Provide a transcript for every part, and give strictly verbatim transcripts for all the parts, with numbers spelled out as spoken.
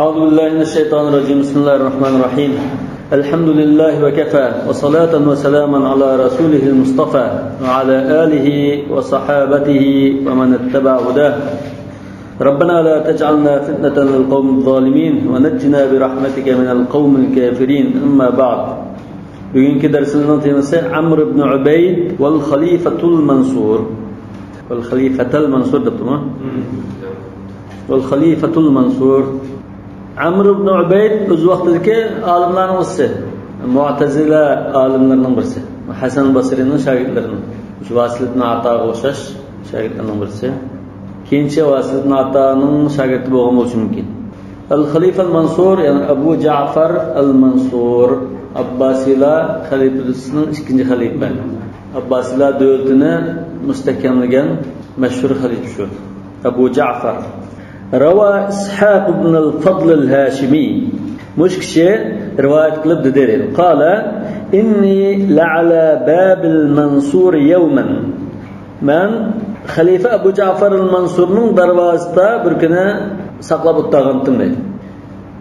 أعوذ بالله من الشيطان الرجيم. بسم الله الرحمن الرحيم. الحمد لله وكفى، وصلاة وسلاما على رسوله المصطفى، وعلى آله وصحابته ومن اتبع هداه. ربنا لا تجعلنا فتنة للقوم الظالمين، ونجنا برحمتك من القوم الكافرين. أما بعد. بۈگۈنكى دەرسىمىزنىڭ تېمىسى ئەمر ئىبن ئۇبەيد ۋەل خەلىفەتۇل مەنسۇر. ۋەل خەلىفەتەل مەنسۇر دەپتىمۇ؟ ۋەل خەلىفەتۇل مەنسۇر. ئەمر ئىبن ئۇبەيد ئۆز ۋاقتىدىكى ئالىملارنىڭ بىرسى. مۇئتەزىلە ئالىملىرىنىڭ بىرسى. ھەسەن بەسرىنىڭ شاگىرتلىرىنىڭ. شۇ ۋاسىل ئىبن ئاتاغا ئوخشاش شاگىرتلىرىنىڭ بىرسى. كېيىنچە ۋاسىل ئىبن ئاتانىڭ شاگىرتى بولغان بولۇشى مۇمكىن. ئەل خەلىفە ئەل مەنسۇر، يەنى ئەبۇ جەئفەر ئەل مەنسۇر، ئابباسىيلار خەلىپىسىنىڭ ئىككىنچى خەلىپە. ئابباسىيلار دۆلىتىنى مۇستەھكەملىگەن مەشھۇر خەلىپە شۇ. ئەبۇ جەئفەر. رەۋا ئىسھاق ئىبن ئەل فەضل ئەل ھاشىمىي. مۇشۇ كىشى رىۋايەت قىلىپ دېدى، قال، إني لعلى باب المنصور يوما. مەن خەلىپە ئەبۇ جەئفەر ئەل مەنسۇرنىڭ دەرۋازىسىدا بىر كۈنى ساقلاپ ئولتۇرغانتىم دەيدۇ.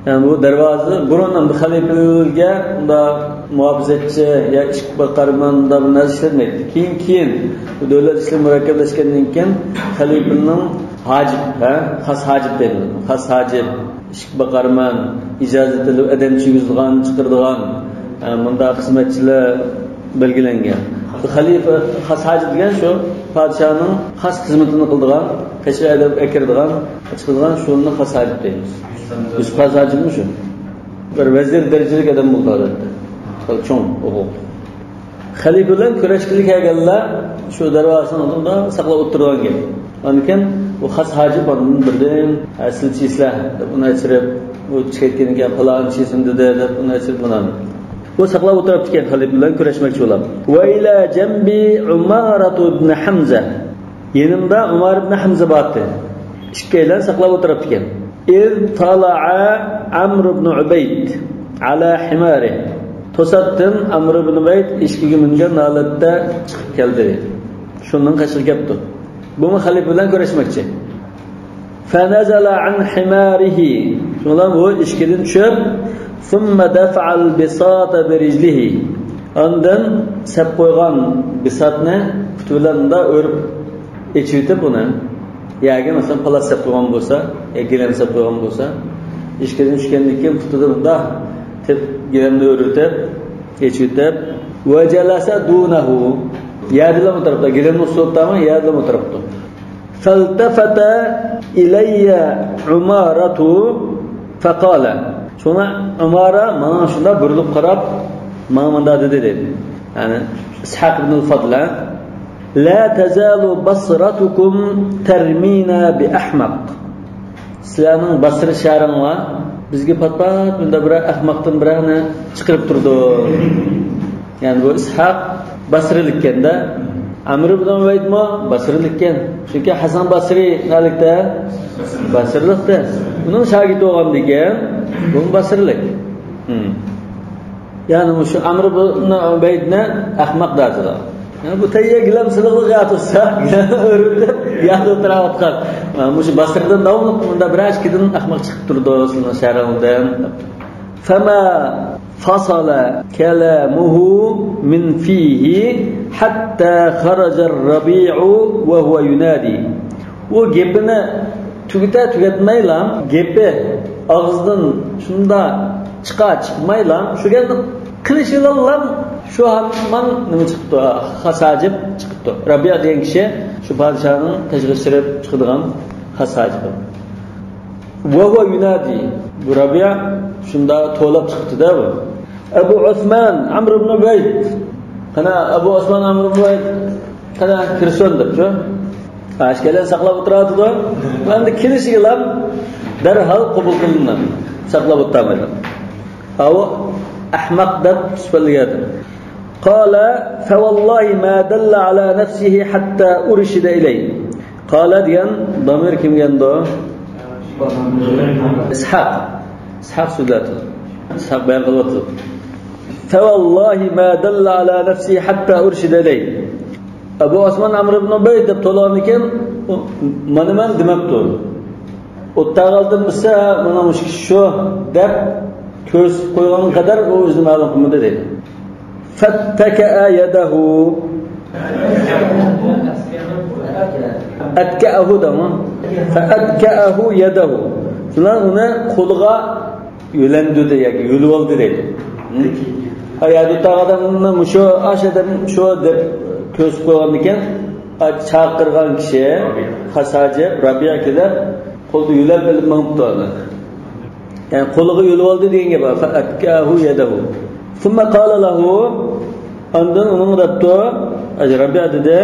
يەنى بۇ دەرۋازا بۇرۇن ئەمدى خەلىپىلەرگە مۇنداق مۇھاپىزەتچى يا ئىشىك باقارمەن مۇنداق بىر نەرسە ئىشلەتمەيتتى. كېيىن، كېيىن بۇ دۆلەت ئىشلىرى مۇرەككەپلەشكەندىن كېيىن خەلىپىنىڭ ھاجىپ، ھە، خاس ھاجىپ دەيدۇ. خاس ھاجىپ، ئىشىك باقارمەن، ئىجازەت ئېلىپ ئادەم چىگىزىدىغان، چىقىرىدىغان، ھە، مۇنداق خىزمەتچىلەر بەلگىلەنگەن. بۇ خەلىپە خاس ھاجىپ دېگەن شۇ پادىشاھنىڭ خاس خىزمىتىنى قىلىدىغان، قېچىپ ئەدەپ ئەكىرىدىغان، چىقىدىغان شۇنى خاس ھاجىپ دەيمىز. بىز خاس ھاجىپمۇ شۇ. بىر ۋەزىر دەرىجىلىك ئادەم بولىدۇ ئادەتتە. خېلى چوڭ ھوقۇق. خەلىپە بىلەن كۆرۈشكىلى كەلگەنلەر شۇ دەرۋازىنىڭ ئالدىدا ساقلاپ ئولتۇرغان گەپ. ئاندىن كېيىن بۇ خاس ھاجىپ ئاندىن بىردىن، ھە، سىلچى ئىسلە دەپ ئۇنى ئەچىرىپ، ئۇ چىقىپ كەتكەندىن كېيىن پالانچى ئىسىم دېدى دەپ ئۇنى ئەچىرىپ مانا. بۇ ساقلاپ ئولتۇرۇپتىكەن خەلىپە بىلەن كۆرۈشمەكچى بولاپ. وإلى جنبي عمارة بن حمزة. يېنىمدا ئۇمار ئىبن ھەمزە بارتى. ئىككىيلەن ساقلاپ ئولتۇرۇپتىكەن. إذ طلع عمرو بن عبيد على حماره. توساتتىن ئەمر ئىبن ئۇبەيد ئېشىكىگە مىنگەن ھالەتتە چىقىپ كەلدى. شۇنىڭ قېشىغا كەپتۇ. بۇمۇ خەلىپە بىلەن كۆرۈشمەكچى. فنزل عن حماره. شۇنىڭ بىلەن ئۇ ئېشىكىدىن چۈشۈپ، ثم دفع البساط برجله. ئاندىن سەپ قويغان بىساتنى پۇتى بىلەن مۇنداق ئۆرۈپ ئېچىۋېتىپ ئۇنى، يەرگە مەسىلەن پالاس سەپ قويغان بولسا، يا گىلەم سەپ قويغان بولسا، ئېشىكىدىن چۈشكەندىن كېيىن پۇتىدا مۇنداق تېپ گىلەمنى ئۆرۈۋېتىپ، ئېچىۋېتىپ، وجلس دونه. يەردىلا ئولتۇرۇپتۇ، گىلەمنى ئۇسسۇلۇپ تۇرماي يەردىلا ئولتۇرۇپتۇ. فالتفت إلي عمارة فقال. شۇڭا ئۇمارە ماڭا شۇنداق بۇرۇلۇپ قاراپ، ماڭا مۇنداق دېدى، دەيدۇ. يەنى ئىسھاق ئىبنۇل فەدلە، لا تزال بصرتكم ترمينا بأحمق. سىلەرنىڭ باسرا شەھىرىڭلار بىزگە پات-پات مۇنداق بىرەر ئەخمەقتىن بىرەرنى چىقىرىپ تۇرىدۇ. يەنى بۇ ئىسھاق باسرىلىككەن-دە. ئەمر ئىبن ئۇبەيدمۇ باسرىلىككەن. چۈنكى ھەسەن باسرى نەلىكتە؟ باسرىلىقتا. ئۇنىڭ شاگىرتى بولغاندىكىن، بۇمۇ باسرىلىك. ھىم. يەنى مۇشۇ ئەمر ئىبن ئۇبەيدنى ئەخمەق دەۋاتىدۇ. يەنى بۇ تەييە گىلەم سېلىقلىق ياتۇرسا، گىلەمنى ئۆرۈۋېتىپ ياتىپ تۇرۇۋاتقان. مۇشۇ باسرىدىن داۋاملىق مۇنداق بىرەر ئىككىدىن ئەخمەق چىقىپ تۇرىدۇ، سىزنىڭ شەھىرىڭىزدىن. فما فصل كلامه من فيه حتى خرج الربيع وهو ينادي. ئۇ گېپىنى تۈگىتە تۈگەتمەيلا، گېپى ئاغزىدىن شۇنداق چىقا چىقمايلا، شۇ گەپنى قىلىشىلا شۇ ھامان نېمە چىقىپتۇ، خاس ھاجىپ چىقىپتۇ. رابىئە دېگەن كىشى شۇ پادىشاھنىڭ تېشىغا چىرىپ چىقىدىغان خاس ھاجىپى. وهو ينادي. بۇ رابىئە شۇنداق توۋلاپ چىقىپتۇ-دە بۇ. ئەبۇ ئوسمان ئەمر ئىبن ئۇبەيد. قانا، ئەبۇ ئوسمان ئەمر ئىبن ئۇبەيد، قانا، كىرسۇن دەپ شۇ. ئاشكەلەن ساقلاپ ئولتۇرۇۋاتىدۇ. ئەمدى كېلىشىگىلا دەرھال قوبۇل قىلىنىدۇ. ساقلاپ ئولتۇرمايدۇ. ئاۋۇ ئەخمەق دەپ سۈپەتلىگەن. قال فوالله ما دل على نفسه حتى أرشد إليه. قال دېگەن دامىر كىمگەندۇ؟ ئىسھاق. ئىسھاق سۆزلەپتۇ. ئىسھاق بايان قىلىۋاتىدۇ. فوالله ما دل على نفسه حتى أرشد إليه. ئەبۇ ئوسمان ئەمر ئىبن ئۇبەيد دەپ توۋلىغاندىن كېيىن، ئۇ، مانا مەن دېمەپتۇ. ئوتتاغا ئالدىن بىلسە، مانا مۇشۇ كىشى شۇ دەپ كۆرسىتىپ قويغان قەدەر ئۇ ئۆزىنى مەلۇم قىلمىدى دەيدۇ. فاتكأ يده. ئەتكەئەھۇ دەڭ. فاتكأه يده. شۇلار ئۇنى قولىغا يۆلەندۈردى ياكى يۆلىۋالدى دەيدۇ. ھە، يا دۇتاغ ئادەم مۇشۇ، ئاشۇ ئادەم شۇ دەپ كۆرسىتىپ قويغاندىكىن، چاقىرغان كىشى، خاس ھاجىپ، رابىئە كېلىپ، قولدا يۆلەپ ئېلىپ مېڭىپتۇ ئۇنى. يەنى قولىغا يۆلىۋالدى دېگەن گەپ. فاتكأه يده. ثم قال له. ئاندىن ئۇنىڭغا دەپتۇ، رابىئە دېدى،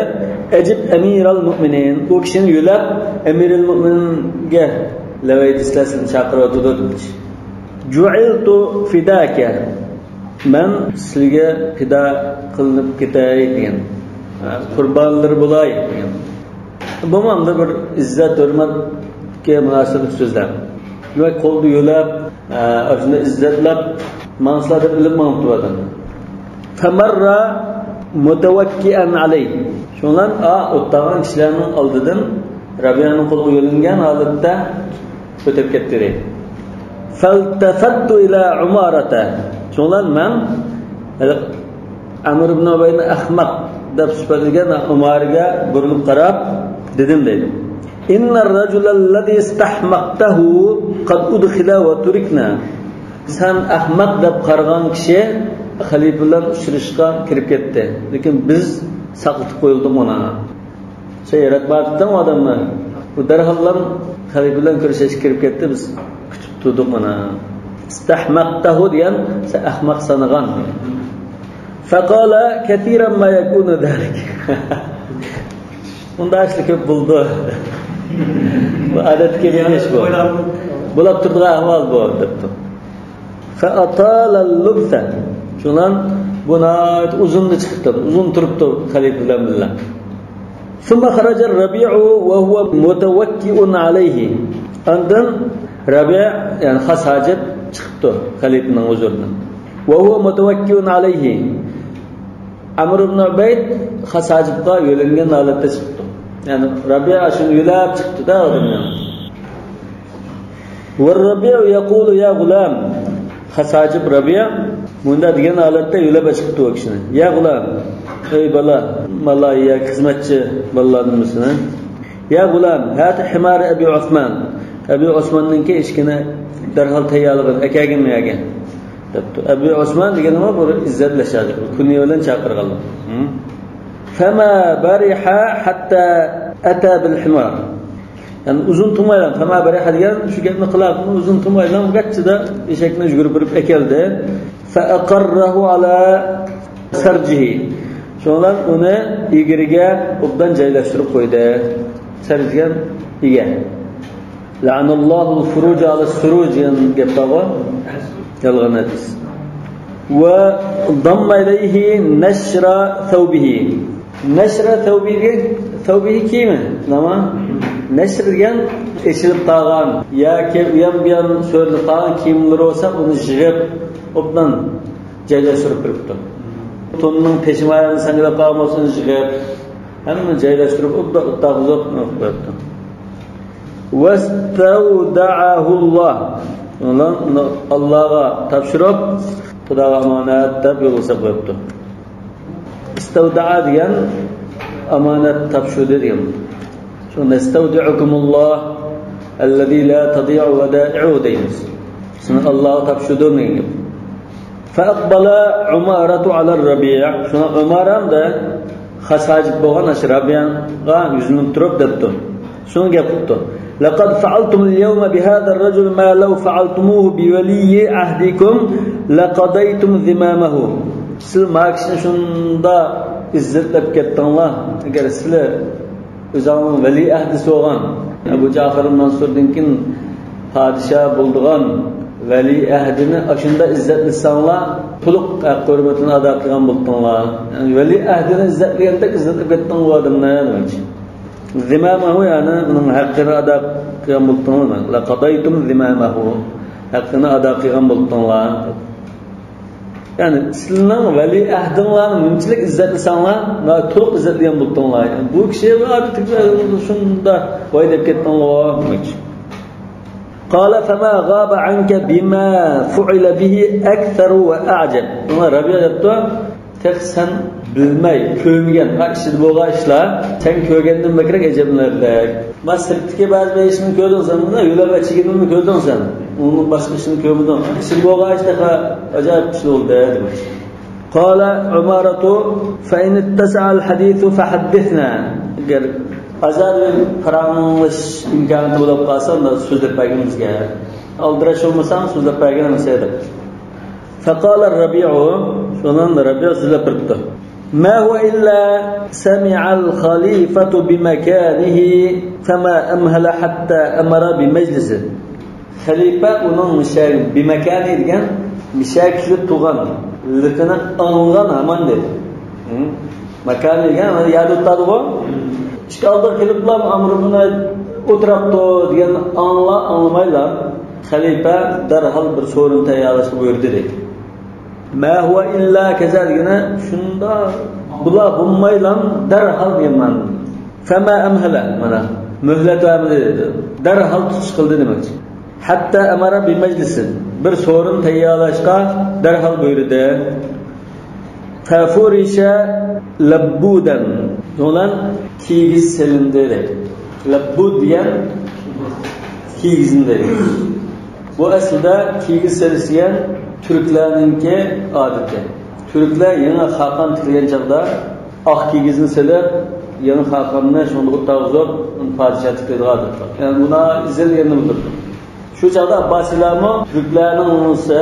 ئەجىب ئەمىرەل مۇئمىنىن. ئۇ كىشىنى يۆلەپ، ئەمىرەل مۇئمىنگە لەۋەي دېسىلەر سېنى چاقىرىۋاتىدۇ دېدى. جعلت فداك. مەن سىلىگە پىدا قىلىنىپ كېتەي دېگەن. قۇربانلىرى بولاي دېگەن. بۇمۇ ئەمدى بىر ئىززەت، ھۆرمەتكە مۇناسىۋەتلىك سۆزلەر. دېمەك، قولدا يۆلەپ، ئە، ئاشۇنداق ئىززەتلەپ، ماڭسىلەر دەپ ئېلىپ ماڭىپتۇ ئادەم. فمر متوكئا عليه. شۇڭلار ئا ئولتۇرغان كىشىلەرنىڭ ئالدىدىن رابىئەنىڭ قولىغا يۆلەنگەن ھالەتتە ئۆتۈپ كەتتى دەيدۇ. فالتفت إلى عمارة. شۇڭلار مەن ئەمر ئىبن ئۇبەينى ئەخمەق دەپ سۈپەتلىگەن ئۇمارىگە بۇرۇلۇپ قاراپ دېدىم دەيدۇ. إن الرجل الذي استحمقته قد أدخل وتركنا. سەن ئەخمەق دەپ قارىغان كىشى خەلىپە بىلەن ئۇچرىشىشقا كىرىپ كەتتى. لېكىن بىز ساقلىتىپ قويۇلدۇق ئۇنى. سەن ياراتماپتىڭ ئۇ ئادەمنى. ئۇ دەرھاللا خەلىپە بىلەن كۆرۈشۈشكە كىرىپ كەتتى، بىز كۈتۈپ تۇردۇق ئۇنى. استحمقته دېگەن، سەن ئەخمەق سانىغان. فقال كثيرا ما يكون ذلك. ئۇنداق ئىشلار كۆپ بولىدۇ. بۇ ئادەتتىكى بىر ئىش بۇ. بولۇپ تۇرىدىغان ئەھۋال بۇ، دەپتۇ. فأطال اللبث. شۇنىڭ بۇ ناھايىتى ئۇزۇننى چىقىپتۇ، ئۇزۇن تۇرۇپتۇ خەلىپە بىلەن بىللە. ثم خرج الربيع وهو متوكئ عليه. ئاندىن رەبىئە، يەنى خاس ھاجىپ چىقىپتۇ خەلىپىنىڭ ھۇزۇرىدىن. وهو متوكئ عليه. ئەمر ئىبن ئۇبەيد خاس ھاجىپقا يۆلەنگەن ھالەتتە چىقىپتۇ. يەنى رەبىئە شۇنى يۆلەپ چىقىپتۇ-دە ئادەمنى. والربيع يقول يا غلام. خاس ھاجىپ رەبىئە مۇنداق دېگەن ھالەتتە يۆلەپ چىقىپتۇ ئۇ كىشىنى. يا غلام، ئەي بالا، مالايى ياكى خىزمەتچى بالىلاردىن بىرسىنى. يا غلام، هات حمار أبي عثمان. ئەبى ئوسماننىڭكى ئېشىكىنى دەرھال تەييارلىغىن، ئەكەلگىن مەگە، دەپتۇ. ئەبى ئوسمان دېگىنىمۇ بۇ ئىززەتلەش ھاجىپ، كۇنيە بىلەن چاقىرغانلىق. فما برح حتى أتى بالحمار. يەنى ئۇزۇن تۇرمايلا، فما برح دېگەن شۇ گەپنى قىلار، ئۇزۇن تۇرمايلا گەچچىدە ئېشەكنى يۈگۈرۈپ بېرىپ ئەكەلدى. فأقره على سرجه. شۇنىڭ بىلەن ئۇنى ئېگىرىگە ئوبدان جايلاشتۇرۇپ قويدى. سەرج دېگەن ئىگە. لعن الله الفروج على السروج دېگەن گەپ بارغۇ. يالغان ھەدىس. وضم إليه نشر ثوبه. نشر ثوبه دېگەن، ثوبه كىيىمى، نېمە؟ نەشر دېگەن ئېچىلىپ قالغان ياكى ئۇيان-بۇيان سۆرىلىپ قالغان كىيىملىرى بولسا، ئۇنى يىغىپ، ئوبدان جايلاشتۇرۇپ بېرىپتۇ. توننىڭ پېشىمايانى سەنگىلەپ قالغان بولسا، ئۇنى يىغىپ، ھەممىنى جايلاشتۇرۇپ، ئوبدان ئوتتۇرىغا قويۇپتۇ. واستودعه الله. ئۇنى ئاللاغا تاپشۇرۇپ، خۇداغا ئامانەت دەپ يولغا سېلىپ قويۇپتۇ. ئىستەۋدەئە دېگەن ئامانەت تاپشۇردى دېگەن. شۇ نەستەۋدىئۇكۇمۇللاھ ئەللەزى لا تەزىئۇ ۋەدائىئۇھۇ دەيمىز. سېنى ئاللاغا تاپشۇردۇم دېگەن گەپ. فەئەقبەلە ئۇمارەتۇ ئەلەر رەبىئە. شۇڭا ئۇمارەم دە خاس ھاجىپ بولغان ئاشۇ رەبىئەغا يۈزلىنىپ تۇرۇپ دەپتۇ. شۇنى گەپ قىپتۇ. لەقەد فەئەلتۇمۇل يەۋمە بىھازەر رەجۇل ما لەۋ فەئەلتۇمۇھۇ بىۋەلىيي ئەھدىكۇم لەقەدەيتۇم زىمامەھۇ. سىلەر ما كىشىنى شۇنداق ئىززەتلەپ كەتتىڭلار. ئەگەر سىلەر ئۆزۈڭنىڭ ۋەلىي ئەھدىسى بولغان، ئەبۇ جەئفەر مەنسۇردىن كېيىن پادىشاھ بولىدىغان ۋەلىي ئەھدىنى ئاشۇنداق ئىززەتلىسەڭلار، تولۇق ھەق ھۆرمىتىنى ئادا قىلغان بولدۇڭلار. يەنى ۋەلىي ئەھدىنى ئىززەتلىگەندەك ئىززەتلەپ كەتتىڭ بۇ ئادەمنى دېمەكچى. زىمامەھۇ، يەنى ئۇنىڭ ھەققىنى ئادا قىلغان بولۇپتۇڭلار. لەقەدەيتۇم زىمامەھۇ، ھەققىنى ئادا قىلغان بولۇپتۇڭلار. يەنى سىلەرنىڭ ۋەلىي ئەھدىڭلارنى مۇنچىلىك ئىززەتلىسەڭلار، تولۇق ئىززەتلىگەن بولۇپتۇڭلار. يەنى بۇ كىشى شۇنداق ۋاي دەپ كەتتىڭغۇ دېمەكچى. قال فما غاب عنك بما فعل به أكثر وأعجب. شۇڭا رەبىئە دەپتۇ، تېخى سەن بىلمەي، كۆرمىگەن، ھە، ئىچىدە بولغان ئىشلار سەن كۆرگەندىن بەكرەك ئەجەبلىنەرلىك. ما سىرتتىكى بەزى بىر ئىشنى كۆردۈڭ سەن، بۇنى يۆلەپ ئەچىگىنىنمۇ كۆردۈڭ سەن. ئۇنىڭدىن باشقا ئىشنى كۆرمىدىڭ. ئىچىدە بولغان ئىش تېخى ئاجايىپ ئىش بولدى، دېمەكچى. قال عمارة فإن اتسع الحديث فحدثنا. ئەگەر ئازادە پاراڭلىشىش ئىمكانىيىتى بولۇپ قالسا، ئۇندا سۆزلەپ بەرگىن بىزگە. ئالدىراش بولمىساڭ، سۆزلەپ بەرگىن بىزگە، دەپ. فقال الربيع، شۇنىڭ رەبىئە سۆزلەپ بېرىپتۇ. ما هو إلا سمع الخليفة بمكانه فما أمهل حتى أمر بمجلس. خەلىپە ئۇنىڭ مىشە، بىمەكانى دېگەن مىشە كېلىپ تۇرغان، لىقىنى ئاڭلىغان ھامان دېدى. ھە؟ ماكانى دېگەن يەردە ئولتۇرىدىغۇ. ئىشىك ئالدىغا كېلىپلا ئامرۇمنى ئولتۇراپتۇ دېگەن ئاڭلا، ئاڭلىمايلا خەلىپە دەرھال بىر سورۇن تەييارلاشقا بۇيرۇدى دەيدۇ. ما هو إلا كذا دېگىنى شۇنداق بۇلا بولمايلا دەرھال دېگەن مەنىدە. فما أمهل، مانا، مۆھلەت بەرمىدى، دەرھال تۇتۇش قىلدى دېمەكچى. حتى أمر بمجلس، بىر سورۇن تەييارلاشقا دەرھال بۇيرۇدى. ففرش لبودا، شۇنىڭ بىلەن كىگىز سېلىندى دەيدۇ. لبود دېگەن كىگىزنى دەيدۇ. بۇ ئەسلىدە كىگىز سېلىش دېگەن تۈركلەرنىڭكى ئادىتى. تۈركلەر يېڭى خاقان تىكلىگەن چاغدا ئاق كىگىزنى سېلىپ، يېڭى خاقاننى شۇنىڭدا ئولتۇرغۇزۇپ، ئۇنى پادىشاھ تىكلەيدىغان ئادەت بار. يەنى بۇنى ئىزدەنگەندىن بىلدۇرىدۇ. شۇ چاغدا ئابباسىيلارمۇ تۈركلەرنىڭ ئۇنىسى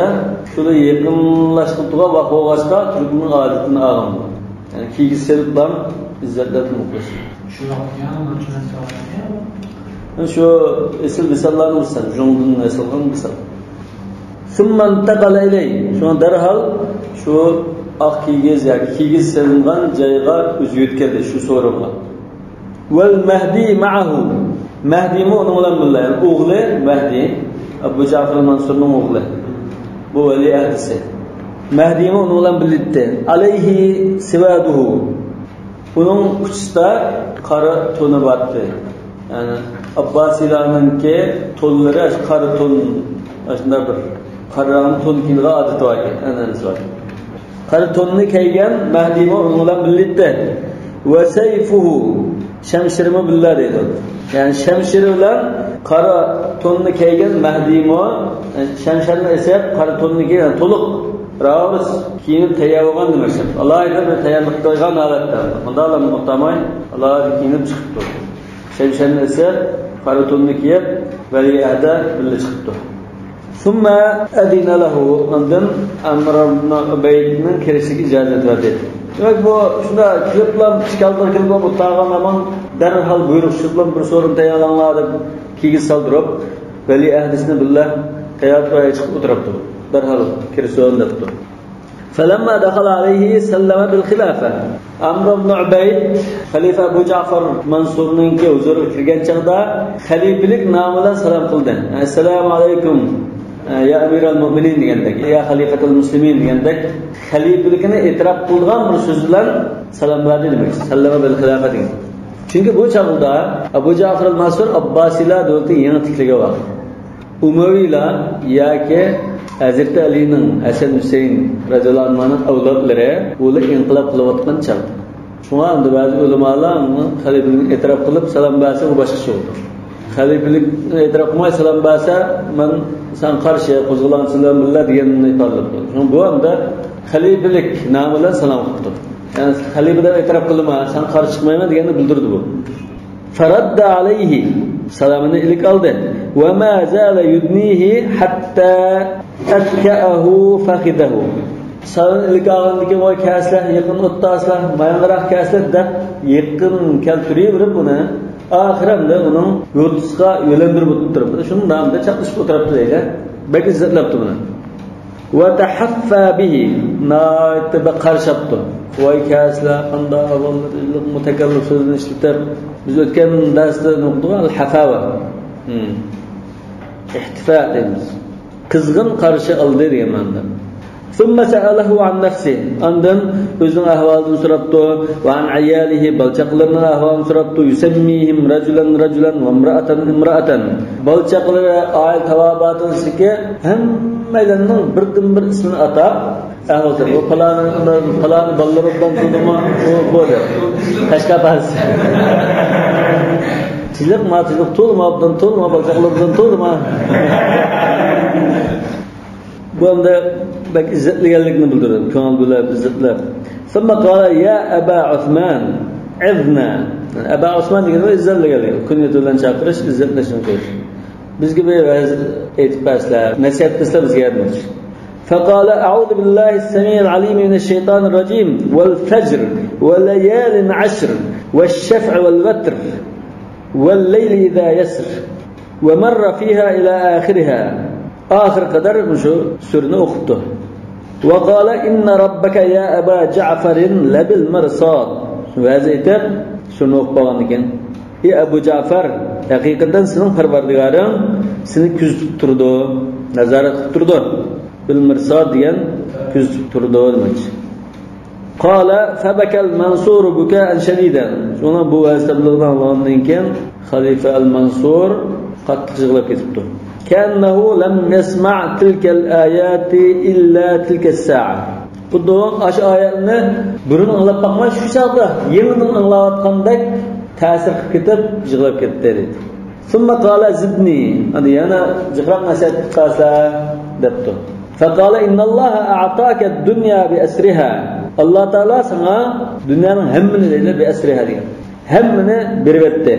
شۇنى يېقىنلاشقا تۇرغان ۋاقىت بولغاچقا، تۈركنىڭ ئادىتىنى ئالغان بۇ. يەنى كىگىز سېلىپلا ئىززەتلەر تۇرمۇش. شۇ ئېسىل مىساللارنى بىلسەم، جۇڭدىن ئېسىلغان مىسال. ثم انتقل إليه. شۇڭا دەرھال شۇ ئاق كىگىز ياكى كىگىز سېلىنغان جايغا ئۆزى يۆتكەلدى، شۇ سورۇنغا. والمهدي معه. مەھدىمۇ ئۇنىڭ بىلەن بىللە. يەنى ئوغلى مەھدى، ئەبۇ جەفەر مەنسۇرنىڭ ئوغلى. بۇ ۋەلىئەھدىسى. مەھدىمۇ ئۇنىڭ بىلەن بىللە ئىدى. عليه سواده. ئۇنىڭ ئۇچىسىدا قارا تونى بار ئىدى. يەنى ئابباسىيلارنىڭكى تونلىرى ئاشۇ قارا تون، ئاشۇنداق بىر قارا رەڭلىك تون كىيىدىغان ئادىتى بار ئىكەن، ئەنئەنىسى بار. قارا توننى كىيگەن مەھدىمۇ ئۇنىڭ بىلەن بىللە ئىدى. وسيفه، شەمشىرىمۇ بىللە دەيدۇ. يەنى شەمشىرى بىلەن قارا توننى كىيگەن مەھدىمۇ، شەمشىرىنى ئېسىپ، قارا توننى كىيگەن، تولۇق راۋۇرۇس كىيىنىپ تەييار بولغان دېمەكچى. ئالاھىدە بىر تەييارلىق قىلغان ھالەتتە. مۇنداقلا ئولتۇرماي، ئالاھىدە كىيىنىپ چىقىپتۇ. شەمشىرىنى ئېسىپ، قارا توننى كىيىپ، ۋەلىئەھدە بىللە چىقىپتۇ. ثم أذن له، ئاندىن ئەمر ئىبن ئۇبەيدنىڭ كىرىشىگە ئىجازەت بەردى. دېمەك، بۇ شۇنداق كېلىپلا، ئىشىك ئالدىغا كېلىپلا ئولتۇرغان ھامان دەرھال بۇيرۇق چۈشۈرۈپلا، بىر سورۇن تەييارلاڭلار دەپ كىگىز سالدۇرۇپ، ۋەلىئەھدىسىنى بىللە تەييار تۇرۇپ چىقىپ ئولتۇرۇپتۇ. دەرھال كىرسۇن دەپتۇ. فلما دخل عليه سلم بالخلافة. ئەمر ئىبن ئۇبەيد خەلىپە ئەبۇ جەفەر مەنسۇرنىڭكى ھۇزۇرىغا كىرگەن چاغدا خەلىپىلىك نامى بىلەن سالام قىلدى. ئەسسالامۇ ئەلەيكۇم، يا ئەمىرەل مۇئمىنىن دېگەندەك، يا خەلىفەتەل مۇسلىمىن دېگەندەك، خەلىپىلىكىنى ئېتىراپ قىلىدىغان بىر سۆز بىلەن سالام بەردى دېمەك. سەللەمە بىل خىلافە دېگەن. چۈنكى بۇ چاغدا ئەبۇ جەفەر مەنسۇر ئابباسىيلار دۆلىتىنى يېڭى تىكلىگەن ۋاقىت. ئۇمەۋىيلار ياكى ھەزرىتى ئەلىنىڭ، ھەسەن ھۈسەيىن رەزىياللاھۇ ئەنھۇلارنىڭ ئەۋلادلىرى ئۇلار ئىنقىلاب قىلىۋاتقان چاغ. شۇڭا ئەمدى بەزى ئۆلىمالار خەلىپىلىكنى ئېتىراپ قىلىپ سالام بەرسە، ئۇ باشقىچە بولىدۇ. خەلىپىلىكنى ئېتىراپ قىلماي سالام بەرسە، مەن سەن قارشى قوزغىلاڭچىلار بىلەن بىللە دېگەننى ئىپادىلەپ قويىدۇ. شۇڭا بۇ ئەمدى خەلىپىلىك نامى بىلەن سالام قىلىپتۇ. يەنى خەلىپە دەپ ئېتىراپ قىلما، سەن قارشى چىقمايمەن دېگەننى بىلدۈردى بۇ. فرد عليه، سالامىنى ئىلىك ئالدى. وما زال يدنيه حتى أتكأه فخذه. سالامىنى ئىلىك ئالغاندىن كېيىن، ۋاي كەلسىلە، يېقىن ئولتۇرسىلە، ماياڭراق كەلسىلە دەپ يېقىن كەلتۈرۈۋېرىپ ئۇنى، ئاخىرى ئەمدى ئۇنىڭ يوتىسىغا يۆلەندۈرۈپ ئولتۇرۇپ، شۇنىڭ بىلەن چاپلىشىپ ئولتۇرۇپتۇ دەيدۇ. بەك ئىززەتلەپتۇ بۇنى. وتحفى به، ناھايىتى بەك قارشاپتۇ. ۋاي كەلسىلە، قانداق ئەھۋاللار، مۇتەكەللىپ سۆزىنى ئىشلىتىپ، بىز ئۆتكەن دەرستە نېمە ئوقۇدۇق؟ ئەل ھەفاۋە. ھىم. ئىھتىفا دەيمىز. قىزغىن قارشى ئالدى دېگەن مەنىدە. ثم سأله عن نفسه. ئاندىن ئۆزىنىڭ ئەھۋالىدىن سوراپتۇ. وعن عياله، بالا-چاقىلىرىنىڭ ئەھۋالىنى سوراپتۇ. يسميهم رجلا رجلا وامرأة امرأة. بالا-چاقىلىرى، ئائىلە تاۋابىئاتىدىكى ھەممەيلەننىڭ بىردىنبىر ئىسمىنى ئاتاپ، ئەھۋال سوراپتۇ. ئۇ پالانى، پالانى بالىلىرى بىلەن تۇردىمۇ؟ ئۇ بۇ دەپ. قەشقەر پالىسى. تىنچلىقما، تىنچلىق تۇردىما، ئوبدان تۇردىما، بالا-چاقىلىرى ئوبدان تۇردىما؟ بۇ ئەمدى بەك ئىززەتلىگەنلىكىنى بىلدۈرىدۇ. كۆڭۈل بۆلۈپ، ئىززەتلەپ. ثم قال يا أبا عثمان عظنا. يەنى ئەبا ئۇسمان دېگەن ئىززەتلىگەنلىك. كۇنيەت بىلەن چاقىرىش، ئىززەتلەشنى كۆرسىتىش. بىزگە بىر ۋەز ئېيتىپ بەرسىلە، نەسىھەت قىلسىلا بىزگە ياردەم قىلىش. فقال أعوذ بالله السميع العليم من الشيطان الرجيم والفجر وليال عشر والشفع والوتر والليل إذا يسر. ومر فيها إلى آخرها. ئاخىرى قەدەر مۇشۇ سۈرىنى ئوقۇپتۇ. وقال إن ربك يا أبا جعفر لبالمرصاد. ۋەز ئېيتىپ، سۈرىنى ئوقۇپ بولغاندىن كېيىن، ئى ئەبۇ جەئفەر، ھەقىقەتەن سېنىڭ پەرۋەردىگارىڭ سېنى كۆزىتىپ تۇرىدۇ، نازارەت قىلىپ تۇرىدۇ. بالمرصاد دېگەن كۆزىتىپ تۇرىدۇ دېمەكچى. قال فبكى المنصور بكاء شديدا. شۇڭا بۇ ۋەز تەبلىغنى ئاڭلىغاندىن كېيىن خەلىپە ئەل مەنسۇر قاتتىق يىغلاپ كېتىپتۇ. كأنه لم يسمع تلك الآيات إلا تلك الساعة. خۇددى ئاشۇ ئايەتنى بۇرۇن ئاڭلاپ باقماي، شۇ چاغدا يېڭىدىن ئاڭلاۋاتقاندەك تەسىر قىلىپ كېتىپ يىغلاپ كەتتى، دېدى. ثم قال زدني، ئەمدى يەنە جىقراق نەسىھەت قىلىپ بەرسە، دەپتۇ. فقال إن الله أعطاك الدنيا بأسرها. ئاللا تائالا ساڭا دۇنيانىڭ ھەممىنى، دەيدۇ، بأسرها دېگەن، ھەممىنى بېرىۋەتتى.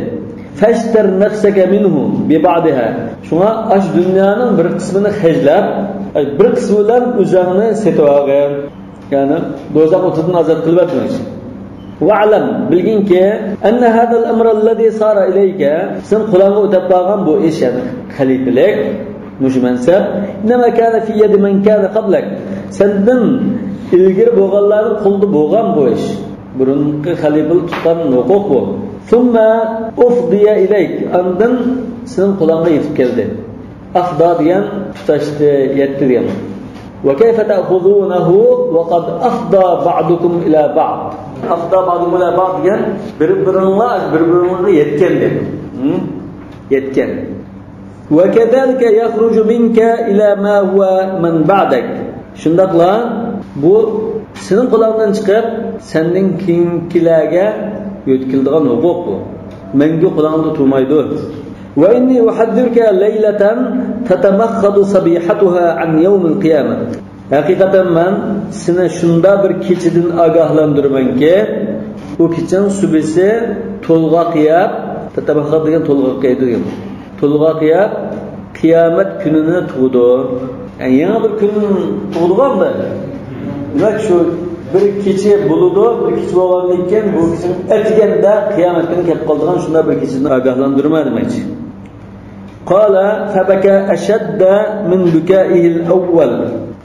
فاشتر نفسك منه ببعضها. شۇڭا ئاشۇ دۇنيانىڭ بىر قىسمىنى خەجلەپ، بىر قىسمى بىلەن ئۆزۈڭنى سېتىۋالغىن. يەنى دوزاخ ئوتىدىن ئازاد قىلىۋەتمەكچى. واعلم، بىلگىنكى، أن هذا الأمر الذي صار إليك، سېنىڭ قولۇڭغا ئۆتۈپ بارغان بۇ ئىش، يەنى خەلىپىلىك، مۇشۇ مەنسەپ، إنما كان في يد من كان قبلك، سەندىن ئىلگىرى بولغانلارنىڭ قولىدا بولغان بۇ ئىش. بۇرۇنقى خەلىپىلەر تۇتقان ھوقۇق بۇ. ثم أفضي إليك، ئاندىن سېنىڭ قولۇڭغا يېتىپ كەلدى. ئەفدا دېگەن تۇتاشتى، يەتتى دېگەن. وكيف تأخذونه وقد أفضى بعضكم إلى بعض. أفضى بعضكم إلى بعض دېگەن بىر-بىرىڭلار بىر-بىرىڭلارغا يەتكەن دېگەن. ھە؟ يەتكەن. وكذلك يخرج منك إلى ما هو من بعدك. شۇنداقلا بۇ سېنىڭ قولۇڭدىن چىقىپ سەندىن كېيىنكىلەرگە يۆتكىلىدىغان ھوقۇق بۇ. مەڭگۈ قولۇڭدا تۇرمايدۇ. وإني أحذرك ليلة تتمخض صبيحتها عن يوم القيامة. ھەقىقەتەن مەن سېنى شۇنداق بىر كېچىدىن ئاگاھلاندۇرىمەنكى، ئۇ كېچىنىڭ سۈبھىسى تولغاق يەپ، تەتەبەخخەت دېگەن تولغاق يەيدۇ دېگەن. تولغاق يەپ، قىيامەت كۈنىنى تۇغىدۇ. يەنى يېڭى بىر كۈن تۇغىدىغان بىر. دېمەك، شۇ بىر كېچە بولىدۇ، بىر كېچە بولغاندىن كېيىن، بۇ كېچىنىڭ ئەتىگەندە قىيامەت كۈنى كەپ قالىدىغان شۇنداق بىر كېچىدىن ئاگاھلاندۇرما دېمەكچى. قال فبكى أشد من بكائه الأول.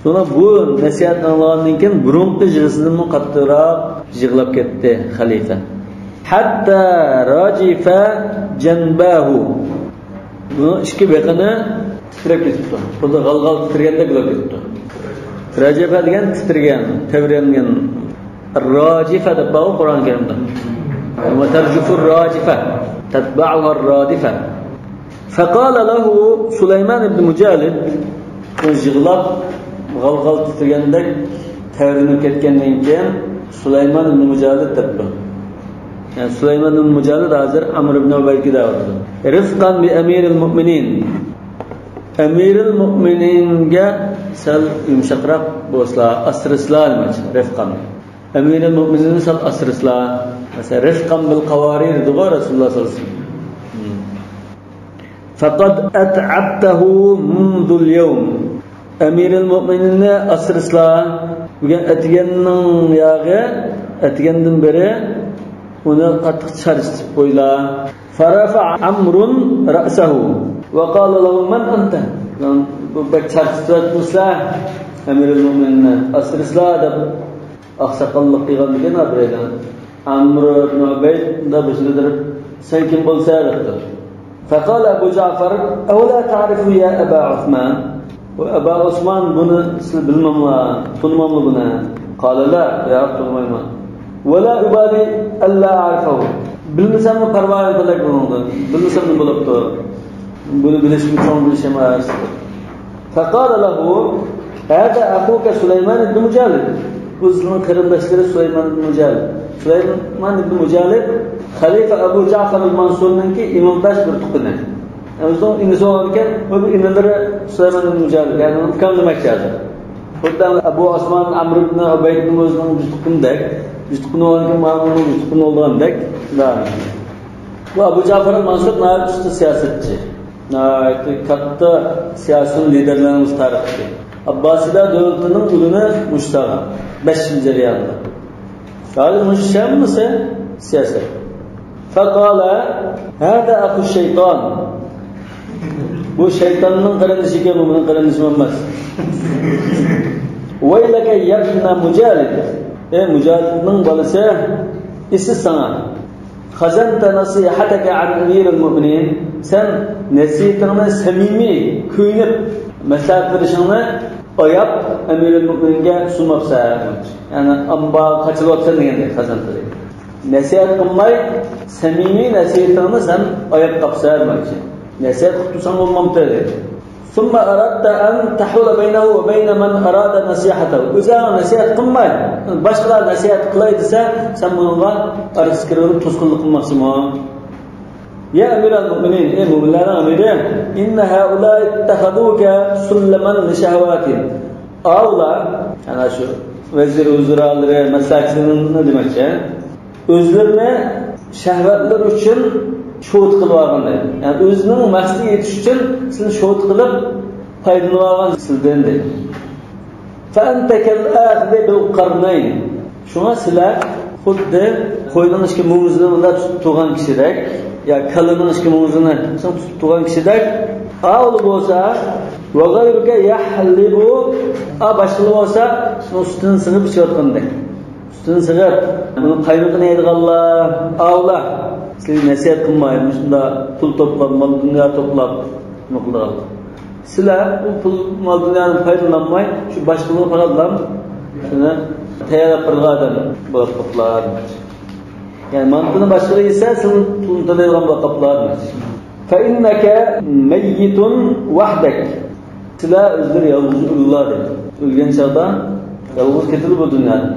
شۇڭا بۇ نەسىھەتنى ئاڭلىغاندىن كېيىن بۇرۇنقى يىغىسىدىنمۇ قاتتىقراق يىغلاپ كەتتى خەلىپە. حتى رجف جنباه. بۇنىڭ ئىككى بېقىنى تىترەپ كېتىپتۇ. خۇددى غال-غال تىترىگەندەك بولۇپ كېتىپتۇ. رەجىفە دېگەن تىترىگەن، تەۋرەنگەن. راجىفە دەپ بارغۇ قۇرئان كەرىمدە. وترجف الراجفة تتبعها الرادفة. فقال له سليمان بن مجالد، يىغلاپ، غال-غال تىترىگەندەك تەۋرىنىپ كەتكەندىن كېيىن، سۇلايمان ئىبن مۇجالىد دەپتۇ. يەنى سۇلايمان ئىبن مۇجالىد ھازىر ئامر ئىبن ئۇبەيدكە دەۋاتىدۇ. رفقا بأمير المؤمنين. ئەمىرىل مۆمىنىنگە سەل يۇمشاقراق بولسىلا، ئاسرىسىلا نېمە ئۈچۈن؟ رفقا. ئەمىرىل مۆمىنىننى سەل ئاسرىسىلا. مەسىلەن، رفقا بىل قاۋارىر دېدىغۇ رەسۇلۇللا سەللەللاھۇ ئەلەيھى ۋەسەللەم. فقد أتعبته منذ اليوم. ئەمىرىل مۆمىنىننى ئاسرىسىلا. بۈگۈن ئەتىگەننىڭ ياغى، ئەتىگەندىن بېرى ئۇنى قاتتىق چارچىتىپ قويلا. فرفع عمرو رأسه وقال له من أنت؟ بۇ بەك چارچىتىۋەتمىسىلە، ئەمىرىل مۆمىنىننى ئاسرىسىلا دەپ ئاقساقاللىق قىلغاندىكىن ھازىر ئەيلەن. ئەمرۇ ئىبن ئۇبەيد مۇنداق بېشىنى كۆتۈرۈپ، سەن كىم بولسا دەپتۇ. فقال أبو جعفر أولا تعرف يا أبا عثمان؟ ئەبا ئوسمان، بۇنى سىلەر بىلمەملا، تونۇماملا بۇنى؟ قال لا، ياق، تونۇمايمەن. ولا أبالي ألا أعرفه. بىلمىسەممۇ پەرۋايىم پەلەك بۇنىڭدىن. بىلمىسەم نېمە بولاپتۇ؟ بۇنى بىلىشمۇ چوڭ بىلىش ئەمەس. فقال له هذا أخوك سليمان بن مجالد. بۇ سىزنىڭ قېرىنداشلىرى سۇلايمان ئىبن مۇجالىد. سۇلايمان ئىبن مۇجالىد خەلىپە ئەبۇ جەئفەر مەنسۇرنىڭكى ئىمامداش بىر تۇققىنى. ئۆزىنىڭ ئىنىسى بولغانىكەن، بۇ ئىنىلىرى سۇلايمان ئىبن مۇجالىد، يەنى ئۇكام دېمەكچى ھازىر. خۇددى ئەبۇ ئۇسمان ئەمر ئىبن ئۇبەيدنىڭ ئۆزىنىڭ بىر تۇققىنىدەك، بىر تۇققىنى بولغانىكەن، مۇئاۋىيەنىڭ بىر تۇققىنى بولغاندەك. بۇ ئەبۇ جەئفەر مەنسۇر ناھايىتى ئۇستا سىياسەتچى. ناھايىتى كاتتا سىياسىي لىدېرلىرىمىز تارىختىكى. ئابباسىيلار دۆلىتىنىڭ ئۇلىنى مۇشتاغا. بەش يىل جەريانىدا. ھازىر مۇشۇ ھەممىسى سىياسەت. فقال هذا أخو الشيطان. بۇ شەيتاننىڭ قېرىندىشى ئىكەن، بۇ مېنىڭ قېرىندىشىم ئەمەس. ويلك يا ابن مجالد. ئەي مۇجالىدنىڭ بالىسى، ئېسى ساڭا. خزنت نصيحتك عن أمير المؤمنين. سەن نەسىھىتىڭنى سەمىمىي، كۆيۈنۈپ مەسلىھەت بېرىشىڭنى ئاياپ، ئەمىرۇل مۆمىنىنگە سۇنماپسەن. يەنى ئامبارغا قاچىلىۋاپسەن دېگەندەك خەزنە تىلى. نەسىھەت قىلماي، سەمىمىي نەسىھىتىڭنى سەن ئاياپ قاپسەن دېمەكچى. نەسىھەت قىلىپ تۇرساڭ بولمامتى دېدى. ثم أردت أن تحول بينه وبين من أراد نصيحته. ئۆزۈڭ نەسىھەت قىلماي، باشقىلار نەسىھەت قىلاي دېسە، سەن بۇنىڭغا ئارىسىغا كىرىۋېلىپ توسقۇنلۇق قىلماقچىمۇ؟ يا أمير المؤمنين، ئەي مۆمىنلەرنىڭ ئەمىرى، إن هؤلاء اتخذوك سلما لشهواتهم. ئاۋۇلار، ئەنە شۇ ۋەزىر ۋۇزرالىرى، مەسلىھەتچىلىرىنى دېمەكچى. ئۆزلىرىنى شەھۋەتلىرى ئۈچۈن شوتا قىلىپ ئالغان دەيدۇ. يەنى ئۆزىنىڭ مەقسىتىگە يېتىش ئۈچۈن سېنى شوتا قىلىپ پايدىلىنىپ ئالغان سىلىدىن دەيدۇ. فأنت كالآخذ بالقرنين. شۇڭا سىلەر خۇددى قوينىڭ ئىككى مۇڭزىنى مۇنداق تۇتۇپ تۇرغان كىشىدەك، يا كالىنىڭ ئىككى مۇڭزىنى تۇتۇپ تۇرغان كىشىدەك. ئاۋۇلا بولسا، وغيرك يحلب، ئا، باشقىلار بولسا شۇنىڭ سۈتىنى سىغىپ ئىچىۋاتقاندەك. سۈتىنى سىغىپ، ئۇنىڭ قاينىقىنى يەيدىغانلار، ئاۋۇلا سىلەرگە نەسىھەت قىلماي، مۇشۇنداق پۇل توپلاپ، مال دۇنيا توپلاپ، نېمە قىلىدىغانلار. سىلەر بۇ پۇل مال دۇنيادىن پايدىلانماي، شۇ باشقىلارغا قاراپلا شۇنى تەييارلاپ بېرىدىغان ئادەم بولۇپ قاپلا. يەنى مانتىنى باشقىلار يېسە، سىلەر پۇلنى تۆلەيدىغان بولۇپ قاپلا. فإنك ميت وحدك. سىلەر ئۆزلىرى يالغۇز ئۆلىلا دەيدۇ. ئۆلگەن چاغدا يالغۇز كېتىدۇ بۇ دۇنيادىن.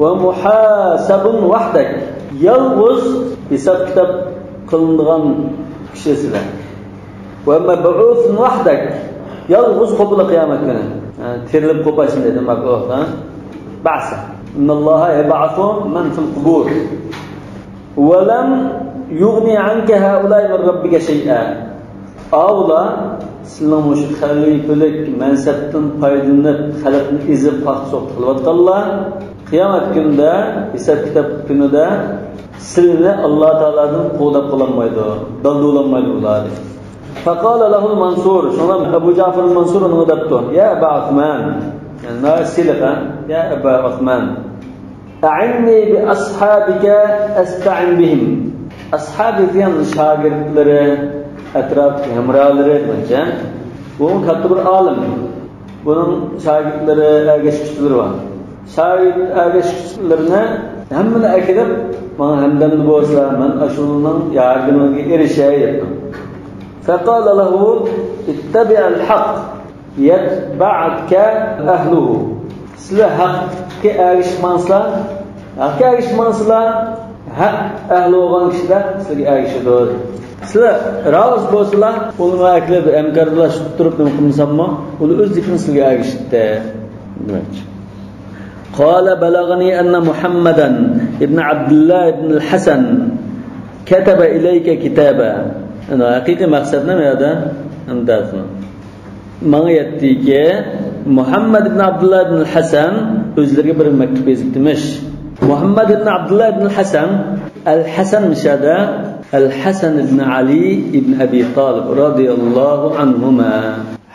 ومحاسب وحدك. يالغۇز ھېساب كىتاب قىلىنىدىغان كىشى سىلەر. ومبعوث وحدك. يالغۇز قوپىلا قىيامەت كۈنى. يەنى تىرىلىپ قوپايسەن دەيدۇ، مەبئۇث، ھە؟ بعث. إن الله يبعث من في القبور. ولم يغن عنك هؤلاء من ربك شيئا. ئاۋۇلا سىلىنىڭ مۇشۇ خەلىپىلىك مەنسەپتىن پايدىلىنىپ، خەلقنى ئېزىپ، قاقا-سوقا قىلىۋاتقانلار، قىيامەت كۈنىدە، ھېساب-كىتاب كۈنىدە سىلىنى ئاللا تائالادىن قوغداپ قالالمايدۇ، دالدىۋالالمايدۇ ئۇلار. فقال له المنصور، شۇڭا ئەبۇ جەئفەر مەنسۇر ئۇنىڭغا دەپتۇ، يا ئەبا ئوسمان، يەنى ناھايىتى سىلىق، ھە؟ يا ئەبا ئوسمان، أعني بأصحابك أستعن بهم. ئەسھابى دېگەن شاگىرتلىرى، ئەتراپتىكى ھەمراھلىرى دېمەكچى. بۇ كاتتا بىر ئالىم. بۇنىڭ شاگىرتلىرى، ئەگەشكۈچىلىرى بار. شاگىرت ئەگەشكۈچىلىرىنى ھەممىنى ئەكىرىپ، ماڭا ھەمدەمدە بولسا، مەن ئاشۇنىڭ ياردىمىگە ئېرىشەي دەپتۇ. فقال له اتبع الحق يتبعك أهله. سىلەر ھەققە ئەگىشىپ ماڭسىلەر، ھەققە ئەگىشىپ ماڭسىلەر، ھەق ئەھلى بولغان كىشىلەر سىلەرگە ئەگىشىدۇ. سىلەر رازى بولسىلەر، ئۇلارنى ئەكىرىپ ھەمكارلاشتۇرۇپ نېمە قىلمىساممۇ، ئۇلار ئۆزلۈكىدىن سىلەرگە ئەگىشىدۇ دېمەكچى. قال بلغني أن محمدا ابن عبد الله بن الحسن كتب إليك كتابا. يەنى ھەقىقىي مەقسەت نېمە يەردە؟ ماڭا يەتتىكى، مۇھەممەد ئىبن ئابدۇللا ئىبن ھەسەن ئۆزلىرىگە بىر مەكتۇپ يېزىپتىمىش. مۇھەممەد ئىبن ئابدۇللا ئىبن ھەسەن، ئەل ھەسەن مىشەدە، ئەل ھەسەن ئىبن ئەلى ئىبن ئەبى تالىب رازىياللاھۇ ئەنھۇما.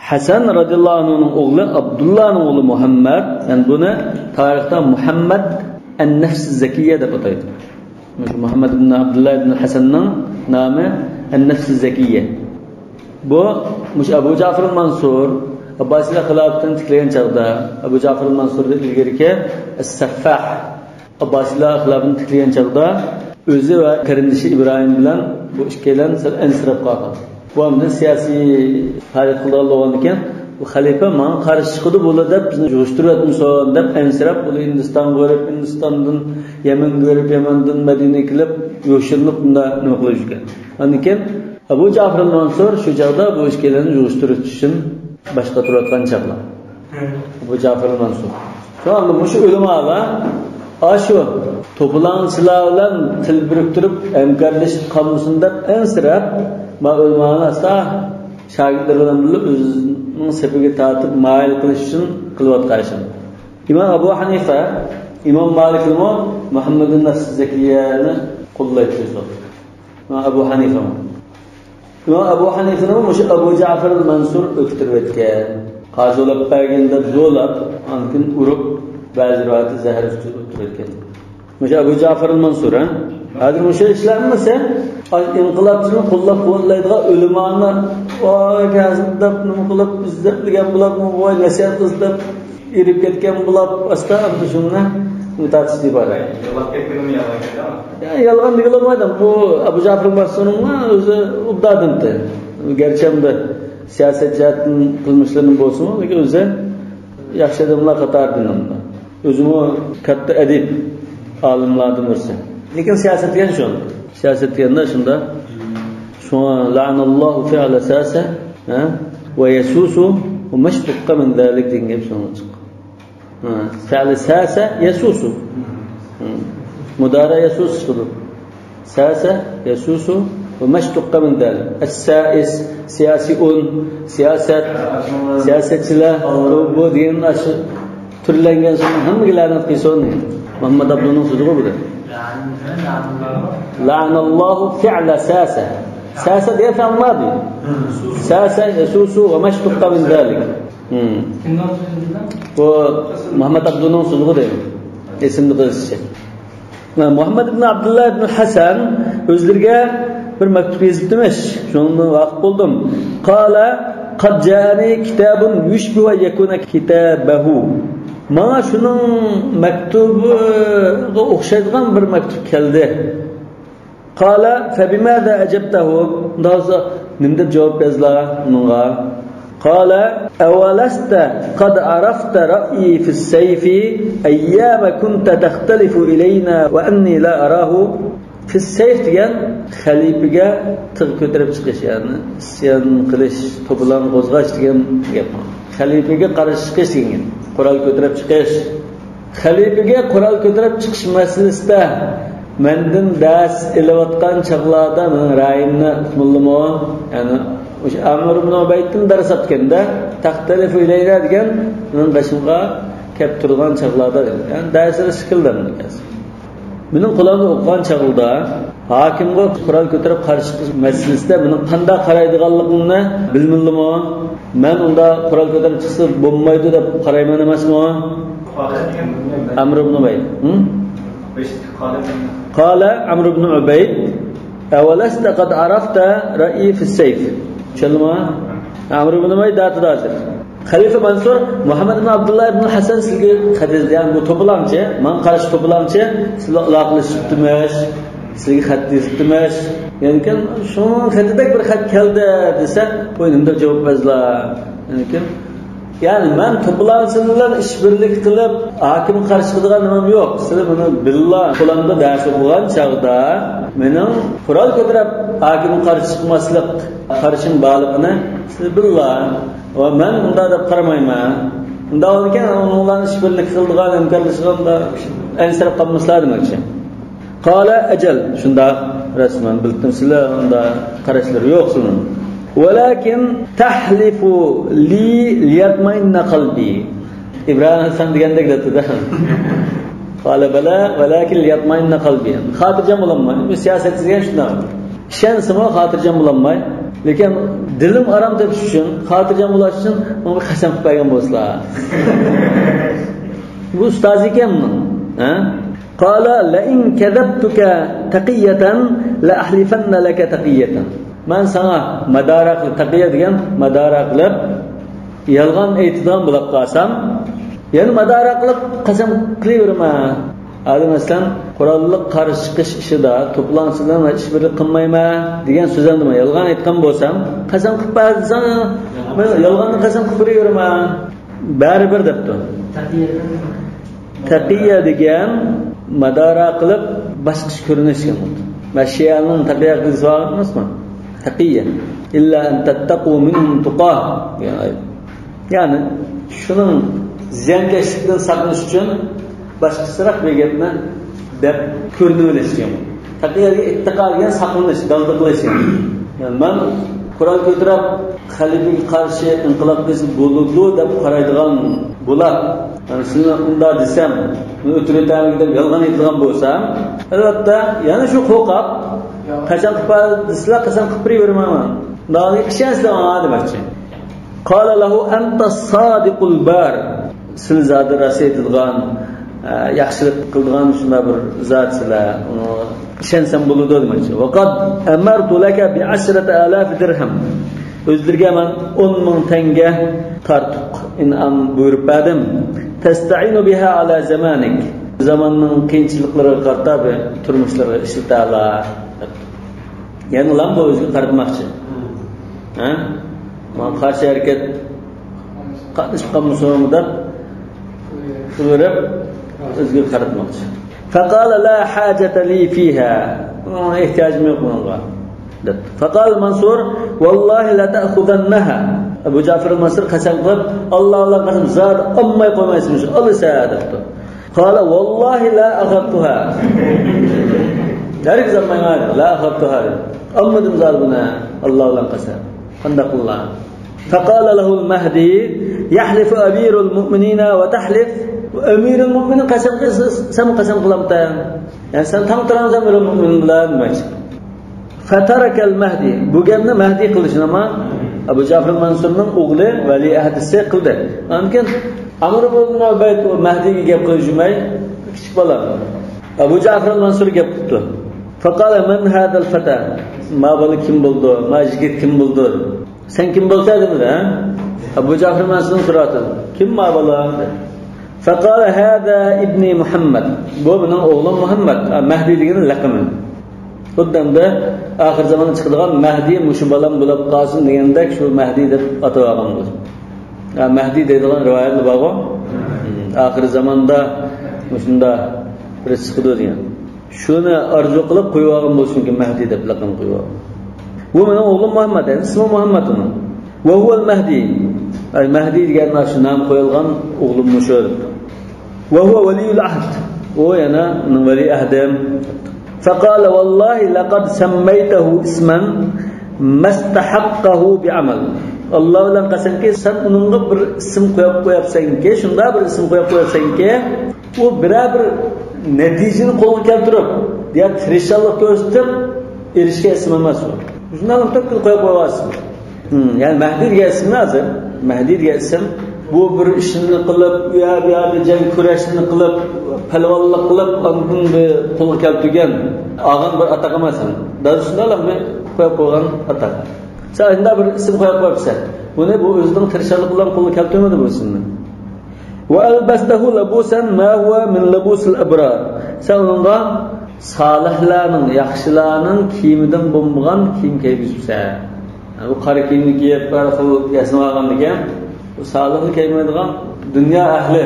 ھەسەن رازىياللاھۇ ئەنھۇنىڭ ئوغلى ئابدۇللانىڭ ئوغلى مۇھەممەد، يەنى بۇنى تارىختا مۇھەممەد ئەن نەفسى زەكىيە دەپ ئاتايدۇ. مۇشۇ مۇھەممەد ئىبن ئابدۇللا ئىبن ھەسەننىڭ نامى ئەن نەفسى زەكىيە. بۇ، مۇشۇ ئەبۇ جەئفەر مەنسۇر ئابباسىيلار خىلاپىتىنى تىكلىگەن چاغدا، ئەبۇ جەفەر مەنسۇردىن ئىلگىرىكى ئەس-سەففاھ ئابباسىيلار خىلاپىتىنى تىكلىگەن چاغدا، ئۆزى ۋە قېرىندىشى ئىبراھىم بىلەن بۇ ئىككىيلەن سەل ئەنسىرەپ قالغان. بۇ ئەمدى سىياسىي پائالىيەت قىلىدىغان بولغاندىكىن، بۇ خەلىپە ماڭا قارشى چىقىدۇ، بۇلار دەپ بىزنى يىغىشتۇرۇۋەتمىسۇن دەپ ئەنسىرەپ، بۇلار ھىندىستانغا بېرىپ، ھىندىستاندىن يەمەنگە بېرىپ، يەمەندىن مەدىنىگە كېلىپ يوشۇرۇنۇپ بۇنداق نېمە قىلىپ يۈرگەن. ئاندىن كېيىن ئەبۇ جەفەر مەنسۇر شۇ چاغدا بۇ ئىككىيلەننى يىغىشتۇرۇش ئۈچۈن باش قاتۇرۇۋاتقان چاغلار. ئەبۇ جەفەر مەنسۇر. شۇڭا مۇشۇ ئۆلىمالار ئاشۇ توپىلاڭچىلار بىلەن تىل بىرىكتۈرۈپ ھەمكارلىشىپ قالمىسۇن دەپ ئەنسىرەپ، ما ئۆلىمالارنى ئاستا شاگىرتلىرى بىلەن بىللە ئۆزىنىڭ سېپىگە تارتىپ مايىل قىلىش ئۈچۈن قىلىۋاتقان ئىشى. ئىمام ئەبۇ ھەنىفە، ئىمام مالىكمۇ مۇھەممەد ئىبن نەسر زەكىيەنى قوللايدۇ. ئەبۇ ھەنىفە. ئىمام ئەبۇ ھەنىفىنىمۇ مۇشۇ ئەبۇ جەفەر مەنسۇر ئۆلتۈرۈۋەتكەن. قازى بولاپ بەرگىن دەپ زورلاپ، ئاندىن كېيىن ئۇرۇپ، بەزى رىۋايەتتە زەھەر ئۈستىدە ئۆلتۈرۈۋەتكەن. مۇشۇ ئەبۇ جەفەر مەنسۇر، ھە؟ ھازىر مۇشۇ ئىشلار ئەمەسە، ئىنقىلابچىنى قوللاپ قۇۋۋەتلەيدىغان ئۆلىمانى، ۋاي، كەلسۇن دەپ، نېمە قىلىپ، ئىززەتلىگەن بولۇپ، ۋاي، نەسىھەت قىلسۇن دەپ، ئېرىپ كەتكەن بولاپ، ئاستا ئەمدى شۇنى تارتىشتا بار. يالغان كەتكىنىمۇ يالغان كەتتى. يا، يالغان دېگىلى بولمايدۇ. بۇ ئەبۇ جەفەر مەنسۇرنىڭ ئۆزى ئوبدان ئادەمتى. گەرچە ئەمدى سىياسەت جەھەتتىن قىلمىشلىرىنى بولسىمۇ، لېكىن ئۆزى ياخشى ئادەملەر قاتارىدىن ئەمدى. ئۆزىمۇ كاتتا ئەدىب، ئالىملاردىن بىرسى. لېكىن سىياسەت دېگەن شۇ. سىياسەت دېگەندە شۇنداق. شۇڭا لەئەنەللاھۇ فىئلە سەسە، ھە؟ ۋە يەسۇسۇ ۋە مەشتۇققە مىن زالىك دېگەن گەپ شۇنىڭدىن چىققان. ھە، فەئلى سەسە يەسۇسۇ. ھە. مۇدارە يەسۇسۇ چىقىدۇ. سەسە يەسۇسۇ ۋە مەشتۇققە مىن زالىك. ئەس-سائىس، سىياسىئۇن، سىياسەت، سىياسەتچىلەر، بۇ، بۇ دېگەن ئاشۇ تۈرلەنگەن سۆزنىڭ ھەممىگە لەنەت قىلسۇن. مۇھەممەد ئابدۇنىڭ سۆزىغۇ بۇ دە. لەئەنەللاھۇ فىئلە سەسە. سەسە دېگەن فەئل مادى. سەسە يەسۇسۇ ۋە مەشتۇققە مىن زالىك. ھىم. بۇ مۇھەممەد ئابدۇنىڭ سۆزىغۇ دەيمەن. ئېسىمدە قېلىشىچە. مۇھەممەد ئىبن ئابدۇللا ئىبن ھەسەن ئۆزلىرىگە بىر مەكتۇپ يېزىپتىمىش. شۇنىڭدىن ۋاقىپ بولدۇم. قال قد جاءني كتاب يشبه أن يكون كتابه. ماڭا شۇنىڭ مەكتۇبىغا ئوخشايدىغان بىر مەكتۇپ كەلدى. قال فبماذا أجبته؟ ئۇنداق بولسا نېمە دەپ جاۋاب بەردىلا ئۇنىڭغا؟ قال أولست قد عرفت رأيي في السيف أيام كنت تختلف إلينا وأني لا أراه؟ في السيف دېگەن خەلىپىگە تىغ كۆتۈرۈپ چىقىش، يەنى ئىسيان قىلىش، توپىلاڭ قوزغاش دېگەن گەپ. خەلىپىگە قارشى چىقىش دېگەن گەپ. قورال كۆتۈرۈپ چىقىش. خەلىپىگە قورال كۆتۈرۈپ چىقىش مەسىلىسىدە مەندىن دەرس ئېلىۋاتقان چاغلاردا مېنىڭ رايىمنى ئۇقمىدىلىمۇ؟ يەنى مۇشۇ ئەمر ئىبن ئۇبەيدتىن دەرس ئاپتىكەن-دە، تەختەلىفۇ ئىلەينە دېگەن مېنىڭ بېشىمغا كەپ تۇرغان چاغلاردا، يەنى دەرس ئېلىش شەكىلدە. مېنىڭ قولۇمدا ئوقۇغان چاغلىدا ھاكىمغا قورال كۆتۈرۈپ قارشى چىقىش مەسىلىسىدە مېنىڭ قانداق قارايدىغانلىقىمنى بىلمىدىلىمۇ؟ مەن ئۇنداق قورال كۆتۈرۈپ چىقسا بولمايدۇ دەپ قارايمەن ئەمەسمۇ؟ ئەمر ئىبن ئۇبەيد. ھىم؟ قال ئەمر ئىبن ئۇبەيد، أولست قد عرفت رأيي في السيف؟ چۈشەندىڭمۇ؟ ئەمر ئىبن ئۇبەيد دەۋاتىدۇ ھازىر. خەلىپە مەنسۇر، مۇھەممەد ئىبن ئابدۇللا ئىبن ھەسەن سىزگە خەت يېزىدۇ، يەنى بۇ توپىلاڭچى، ماڭا قارشى توپىلاڭچى، سىز ئالاقىلىشىپتىمىش، سىزگە خەت يېزىپتىمىش. يەنىكىن شۇنىڭ خېتىدەك بىر خەت كەلدى دېسە، بۇ نېمە دەپ جاۋاب بەردىلا؟ يەنىكىن، يەنى مەن توپىلاڭچىلار بىلەن ئىش بىرلىك قىلىپ، ھاكىمغا قارشى چىقىدىغان نېمەم يوق. سىلەر مېنى بىللا قولۇمدا دەرس ئوقۇغان چاغدا مېنىڭ قورال كۆتۈرۈپ ھاكىمغا قارشى چىقماسلىق قارىشىم بارلىقىنى سىلەر بىللا. ۋە مەن ئۇنداق دەپ قارىمايمەن. ئۇنداق بولىدىكەن، ئۇنىڭ بىلەن ئىش بىرلىك قىلىدىغان، ھەمكارلىشىدىغان، ئەنسىرەپ قالمىسىلا دېمەكچى. قال أجل، شۇنداق، رەسمەن بىلدىم، سىلەر ئۇنداق قاراشلىرى يوق سىلەرنىڭ. ولكن تحلف لي ليطمئن قلبي. ئىبراھىم ھەسەن دېگەندەك دەپتۇ-دە. قال بلى ولكن ليطمئن قلبي. خاتىرجەم بولالماي. بۇ سىياسەتچى دېگەن شۇنداق. ئىشەنسىمۇ خاتىرجەم بولالماي. لېكىن دىلىم ئارام تېپىش ئۈچۈن، خاتىرجەم بولۇش ئۈچۈن ئۇنىڭغا قەسەم قىلىپ بەرگەن بولسىلا. بۇ ئۇستازى ئىكەن بۇنىڭ. ھە؟ قال لئن كذبتك تقية لأحلفن لك تقية. مەن ساڭا مادارا قىلىپ، تەقىيە دېگەن مادارا قىلىپ، يالغان ئېيتىدىغان بولۇپ قالسام، يەنە مادارا قىلىپ قەسەم قىلىۋېرىمەن. ئادەم ئەسلەن قوراللىق قارشى چىقىش ئىشىدا توپىلاڭچىلىق ۋە ئىش بىرلىك قىلمايمەن دېگەن سۆزۈمدىمۇ يالغان ئېيتقان بولسام، قەسەم قىلىپ بەر دېسەڭ، مەن يالغاندىن قەسەم قىلىپ بېرىۋېرىمەن. بەرىبىر دەپتۇ. تەقىيە دېگەن مادارا قىلىپ باشقىچە كۆرۈنۈش دېگەن. مەن شىئەنىڭ تەقىيە قىلىشى بار ئەمەسمۇ؟ تەقىيە. إلا أن تتقوا منهم تقاة. يەنى شۇنىڭ زىيانكەشلىكىدىن ساقلىنىش ئۈچۈن باشقىچىراق بىر گەپنى دەپ كۆرۈنۈۋېلىش دېگەن. تەقىيەگە ئىتتىقا دېگەن ساقلىنىش، دالدا قىلىش دېگەن. يەنى مەن قورال كۆتۈرۈپ خەلىپىگە قارشى ئىنقىلاب قىلسا بولىدۇ دەپ قارايدىغان بۇلار، يەنى سىزنى ئۇنداق دېسەم، مېنى ئۆلتۈرۈۋېتەرلىك دەپ يالغان ئېيتىدىغان بولسام، ئەلۋەتتە يەنە شۇ قورقۇپ، قەسەم قىلىپ بەر دېسىلەر، قەسەم قىلىپ بېرىۋېرىمەن. ماڭا ئىشەنسىلەر ماڭا دېمەكچى. قال له أنت الصادق البار. سىلى زادى راست ئېيتىدىغان، ئە، ياخشىلىق قىلىدىغان شۇنداق بىر زاتسىلەر. ئۇنى ئىشەنسەم بولىدۇ دېمەكچى. وقد أمرت لك بعشرة آلاف درهم. ئۆزلىرىگە مەن ئون مىڭ تەڭگە تارتۇق ئىنئام بۇيرۇپ بەردىم. تستعين بها على زمانك. زاماننىڭ قىيىنچىلىقلىرىغا قارىتا بىر تۇرمۇشلىرىغا ئىشلىتەلا. يەنىلا بۇ ئۆزىگە قارىتماقچى. ھە؟ ماڭا قارشى ھەرىكەت قاتنىشىپ قالمىسۇن دەپ قىلىۋېرىپ، ئۆزىگە قارىتماقچى. فقال لا حاجة لي فيها. ماڭا ئېھتىياجىم يوق بۇنىڭغا، دەپتۇ. فقال منصور والله لتأخذنها. ئەبۇ جەئفەر مەنسۇر قەسەم قىلىپ، ئاللا، ئاللا قەسەم، زادى ئالماي قويمايسەن، شۇ ئالىسەن، دەپتۇ. قال والله لا أخذتها. ھەرگىز ئالمايمەن، لا أخذتها. ئالمىدىم زادى بۇنى، ئاللا بىلەن قەسەم. قانداق قىلىمەن؟ فقال له المهدي يحلف أمير المؤمنين وتحلف. ئەمىرۇل مۆمىنىن قەسەم قىلسا، سەن قەسەم قىلامتەن. يەنى سەن تەڭ تۇرامسەن ئەمىرۇل مۆمىنىن بىلەن دېمەكچى. فترك المهدي. بۇ گەپنى مەھدى قىلدى، شۇنداقمۇ؟ ئەبۇ جەئفەر مەنسۇرنىڭ ئوغلى، ۋەلىئەھدىسى قىلدى. ئاندىن كېيىن ئەمر ئىبن ئۇبەيد ئۇ مەھدىگە گەپ قىلىپ يۈرمەي، كىچىك بالا، ئەبۇ جەئفەر مەنسۇر گەپ قىپتۇ. فقال من هذا الفتى؟ ما بالا كىم بولىدۇ؟ ما يىگىت كىم بولىدۇ؟ سەن كىم بولىسەن دېمىدى، ھە؟ ئەبۇ جەئفەر مەنسۇردىن سوراپتۇ. كىم ما بالا؟ فقال هذا ابني محمد. بۇ مېنىڭ ئوغلۇم مۇھەممەد. ھە، مەھدى دېگىنى لەقىمى. خۇددى ئەمدى ئاخىر زاماندا چىقىدىغان مەھدى مۇشۇ بالام بولۇپ قالسۇن دېگەندەك شۇ مەھدى دەپ ئاتاۋالغان بولسۇن. ھە، مەھدى دەيدىغان رىۋايەتلەر بارغۇ. ئاخىر زاماندا مۇشۇنداق بىرسى چىقىدۇ دېگەن. شۇنى ئارزۇ قىلىپ قويۇۋالغان بولسۇنكى مەھدى دەپ لەقەم قويۇۋالغان. بۇ مېنىڭ ئوغلۇم مۇھەممەد، يەنى ئىسمى مۇھەممەد ئۇنىڭ. وهو المهدي. ئەي مەھدى دېگەن شۇ نام قويۇلغان ئوغلۇم مۇشۇ. وهو ولي العهد. ئۇ يەنە مېنىڭ ۋەلىئەھدىم. فقال والله لقد سميته اسما ما استحقه بعمل. ئاللا بىلەن قەسەمكى، سەن ئۇنىڭغا بىر ئىسىم قويۇپ قويۇپسەنكى، شۇنداق بىر ئىسىم قويۇپ قويۇپسەنكى، ئۇ بىرەر بىر نەتىجىنى قولغا كەلتۈرۈپ، يا تىرىشچانلىق كۆرسىتىپ ئېرىشكەن ئىسىم ئەمەس ئۇ. شۇنداق تۆككىلى قويۇپ قويغان ئىسىم. ھىم، يەنى مەھدى دېگەن ئىسىم ھازىر، مەھدى دېگەن ئىسىم، بۇ بىر ئىشنى قىلىپ، ئۇ يەر، بۇ يەردە جەڭ كۈرەشنى قىلىپ، پەلۋانلىق قىلىپ، ئاندىن بىر قولغا كەلتۈرگەن، ئالغان بىر ئاتاق ئەمەس. دادىسى بىلەن بىر قويۇپ قويغان ئاتاق. سەن شۇنداق بىر ئىسىم قويۇپ قويۇپسەن. بۇنى بۇ ئۆزىنىڭ تىرىشچانلىقى بىلەن قولغا كەلتۈرمىدى بۇ ئىسىمنى. وألبسته لبوسا ما هو من لبوس الأبرار. سەن ئۇنىڭغا سالىھلارنىڭ، ياخشىلارنىڭ كىيىمىدىن بولمىغان كىيىم كىيگۈزۈپسەن. بۇ قارا كىيىمنى كىيىپ، ھەر خىل ياسىنىۋالغاندىكىن، بۇ سالىھنى كىيمەيدىغان، دۇنيا ئەھلى،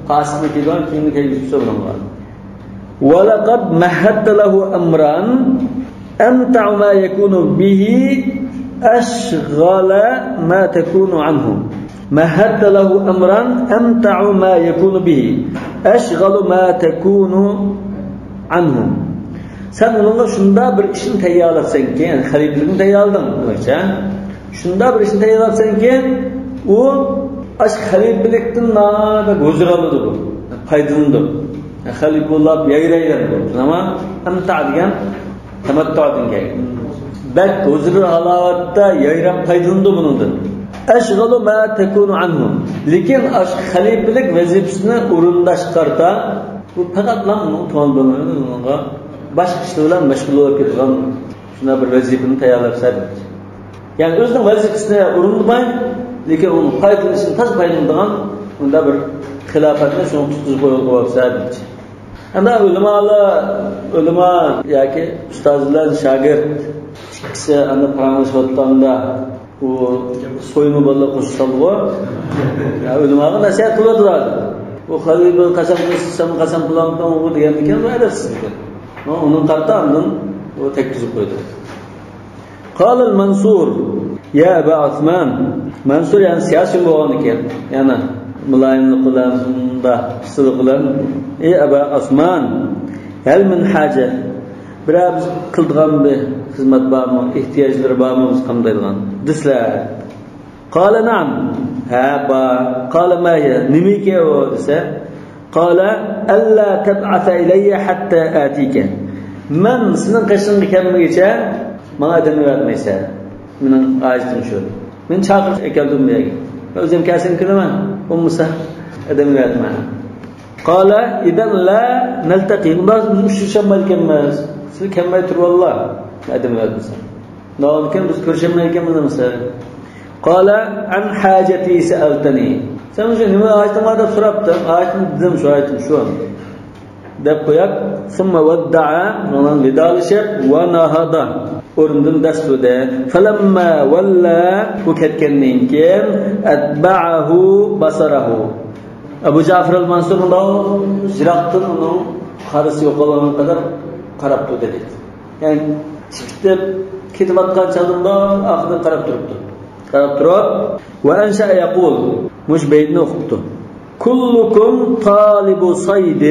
پاسىقنى كىيىدىغان كىيىمنى كىيگۈزۈپسەن بۇنىڭغا. ولقد مهدت له أمرا أمتع ما يكون به أشغل ما تكون عنه. مهدت له أمرا أمتع ما يكون به أشغل ما تكون عنه. سەن ئۇنىڭغا شۇنداق بىر ئىشنى تەييارلاپسەنكى، يەنى خەلىپىلىكنى تەييارلىدىڭ دېمەكچى، ھە؟ شۇنداق بىر ئىشنى تەييارلاپسەنكى، ئۇ ئاشۇ خەلىپىلىكتىن ناھايىتى ھۇزۇر ئالىدۇ بۇ، پايدىلىنىدۇ. خەلىپە بولاپ يايرايدۇ بۇ. ئەمما ئەمتە دېگەن تەمەتتۇدىن كەلگەن. بەك ھۇزۇر ھالاۋەتتە يايراپ پايدىلىنىدۇ بۇنىڭدىن. أشغل ما تكون عنه. لېكىن ئاشۇ خەلىپىلىك ۋەزىپىسىنى ئورۇنداشقا قارىتا بۇ پەقەتلا ئۇنىڭ كۆڭۈل بۆلمەيدۇ، ئۇنىڭغا باشقا ئىشلار بىلەن مەشغۇل بولۇپ كېتىدىغان شۇنداق بىر ۋەزىپىنى تەييارلاپ سەن. يەنى ئۆزىنىڭ ۋەزىپىسىنى ئورۇندىماي، لېكىن ئۇنىڭ پايدىلىنىشىدىن تازا پايدىلىنىدىغان مۇنداق بىر خىلاپەتنى شۇڭا تۇتقۇزۇپ قويۇپ قويۇپسەن دېدى. ئەمدى ئۆلىمالار، ئۆلىما ياكى ئۇستاز بىلەن شاگىرت ئىككىسى ئەمدى پاراڭلىشىۋاتقاندا، ئۇ سويما بالىلار قوشۇق سالدىغۇ. يا، ئۆلىماغا نەسىھەت قىلىۋاتىدۇ ھازىر. ئۇ خەلىپە قەسەم قىلسا، سەن قەسەم قىلامتىڭ ئۇ دېگەندىكىن، بۇ ئەدەپسىزلىك. ئۇنىڭ قارىتا ئاندىن ئۇ تەككۈزۈپ قويدى. قال المنصور: يا أبا عثمان. مەنسۇر يەنە سىياسىي بولغان ئىكەن. يەنە مۇلايىملىق بىلەن، شۇنداق ئىسسىلىق بىلەن: ئەي ئەبا ئوسمان، ھەل مىن ھاجە؟ بىرەر بىز قىلىدىغان بىر خىزمەت بارمۇ؟ ئېھتىياجلىرى بارمۇ بىز قامدايدىغان؟ دېسىلە. قال نعم. ھە، بار. قال ما هي؟ نېمىكى ئۇ؟ دېسە، قال ألا تبعث إلي حتى آتيك. مەن سېنىڭ قېشىڭغا كەلمىگۈچە ماڭا ئادەم يۆلەتمەيسەن. مېنىڭ ھاجىتىم شۇ. مېنى چاقىرىپ ئەكەلدىم بۇ يەرگە. مەن ئۆزۈم كەلسەم كېلىمەن. بولمىسا ئادەم يۆلەتمە. قال إذا لا نلتقي. ئۇنداق بىز ئۇچرىشالمايدىكەنمىز. سىز كەلمەي تۇرۇۋاللا. ئادەم يۆلەتمىسە. ناۋادا بىز كۆرۈشەلمەيدىكەنمىز دېمىسە. قال عن حاجتي سألتني. سەن مۇشۇ نېمە ھاجىتىڭ بار دەپ سوراپتىڭ. ھاجىتىم دېدىم، شۇ ھاجىتىم شۇ. دەپ قويۇپ، ثم ودع، ئۇنىڭ بىلەن ۋىدالىشىپ، ونهض، ئورنىدىن دەس تۇردى. فلما ولى، ئۇ كەتكەندىن كېيىن، أتبعه بصره. ئەبۇ جەئفەر ئەل مەنسۇر مۇنداق يىراقتىن ئۇنىڭ قارىسى يوقالغانغا قەدەر قاراپ تۇردى دەيدۇ. يەنى چىقىپ كېتىۋاتقان چاغدا ئاخىرىدا قاراپ تۇرۇپتۇ. قاراپ تۇرۇپ، وأنشأ يقول، مۇشۇ بەيتنى ئوقۇپتۇ. كلكم طالب صيد،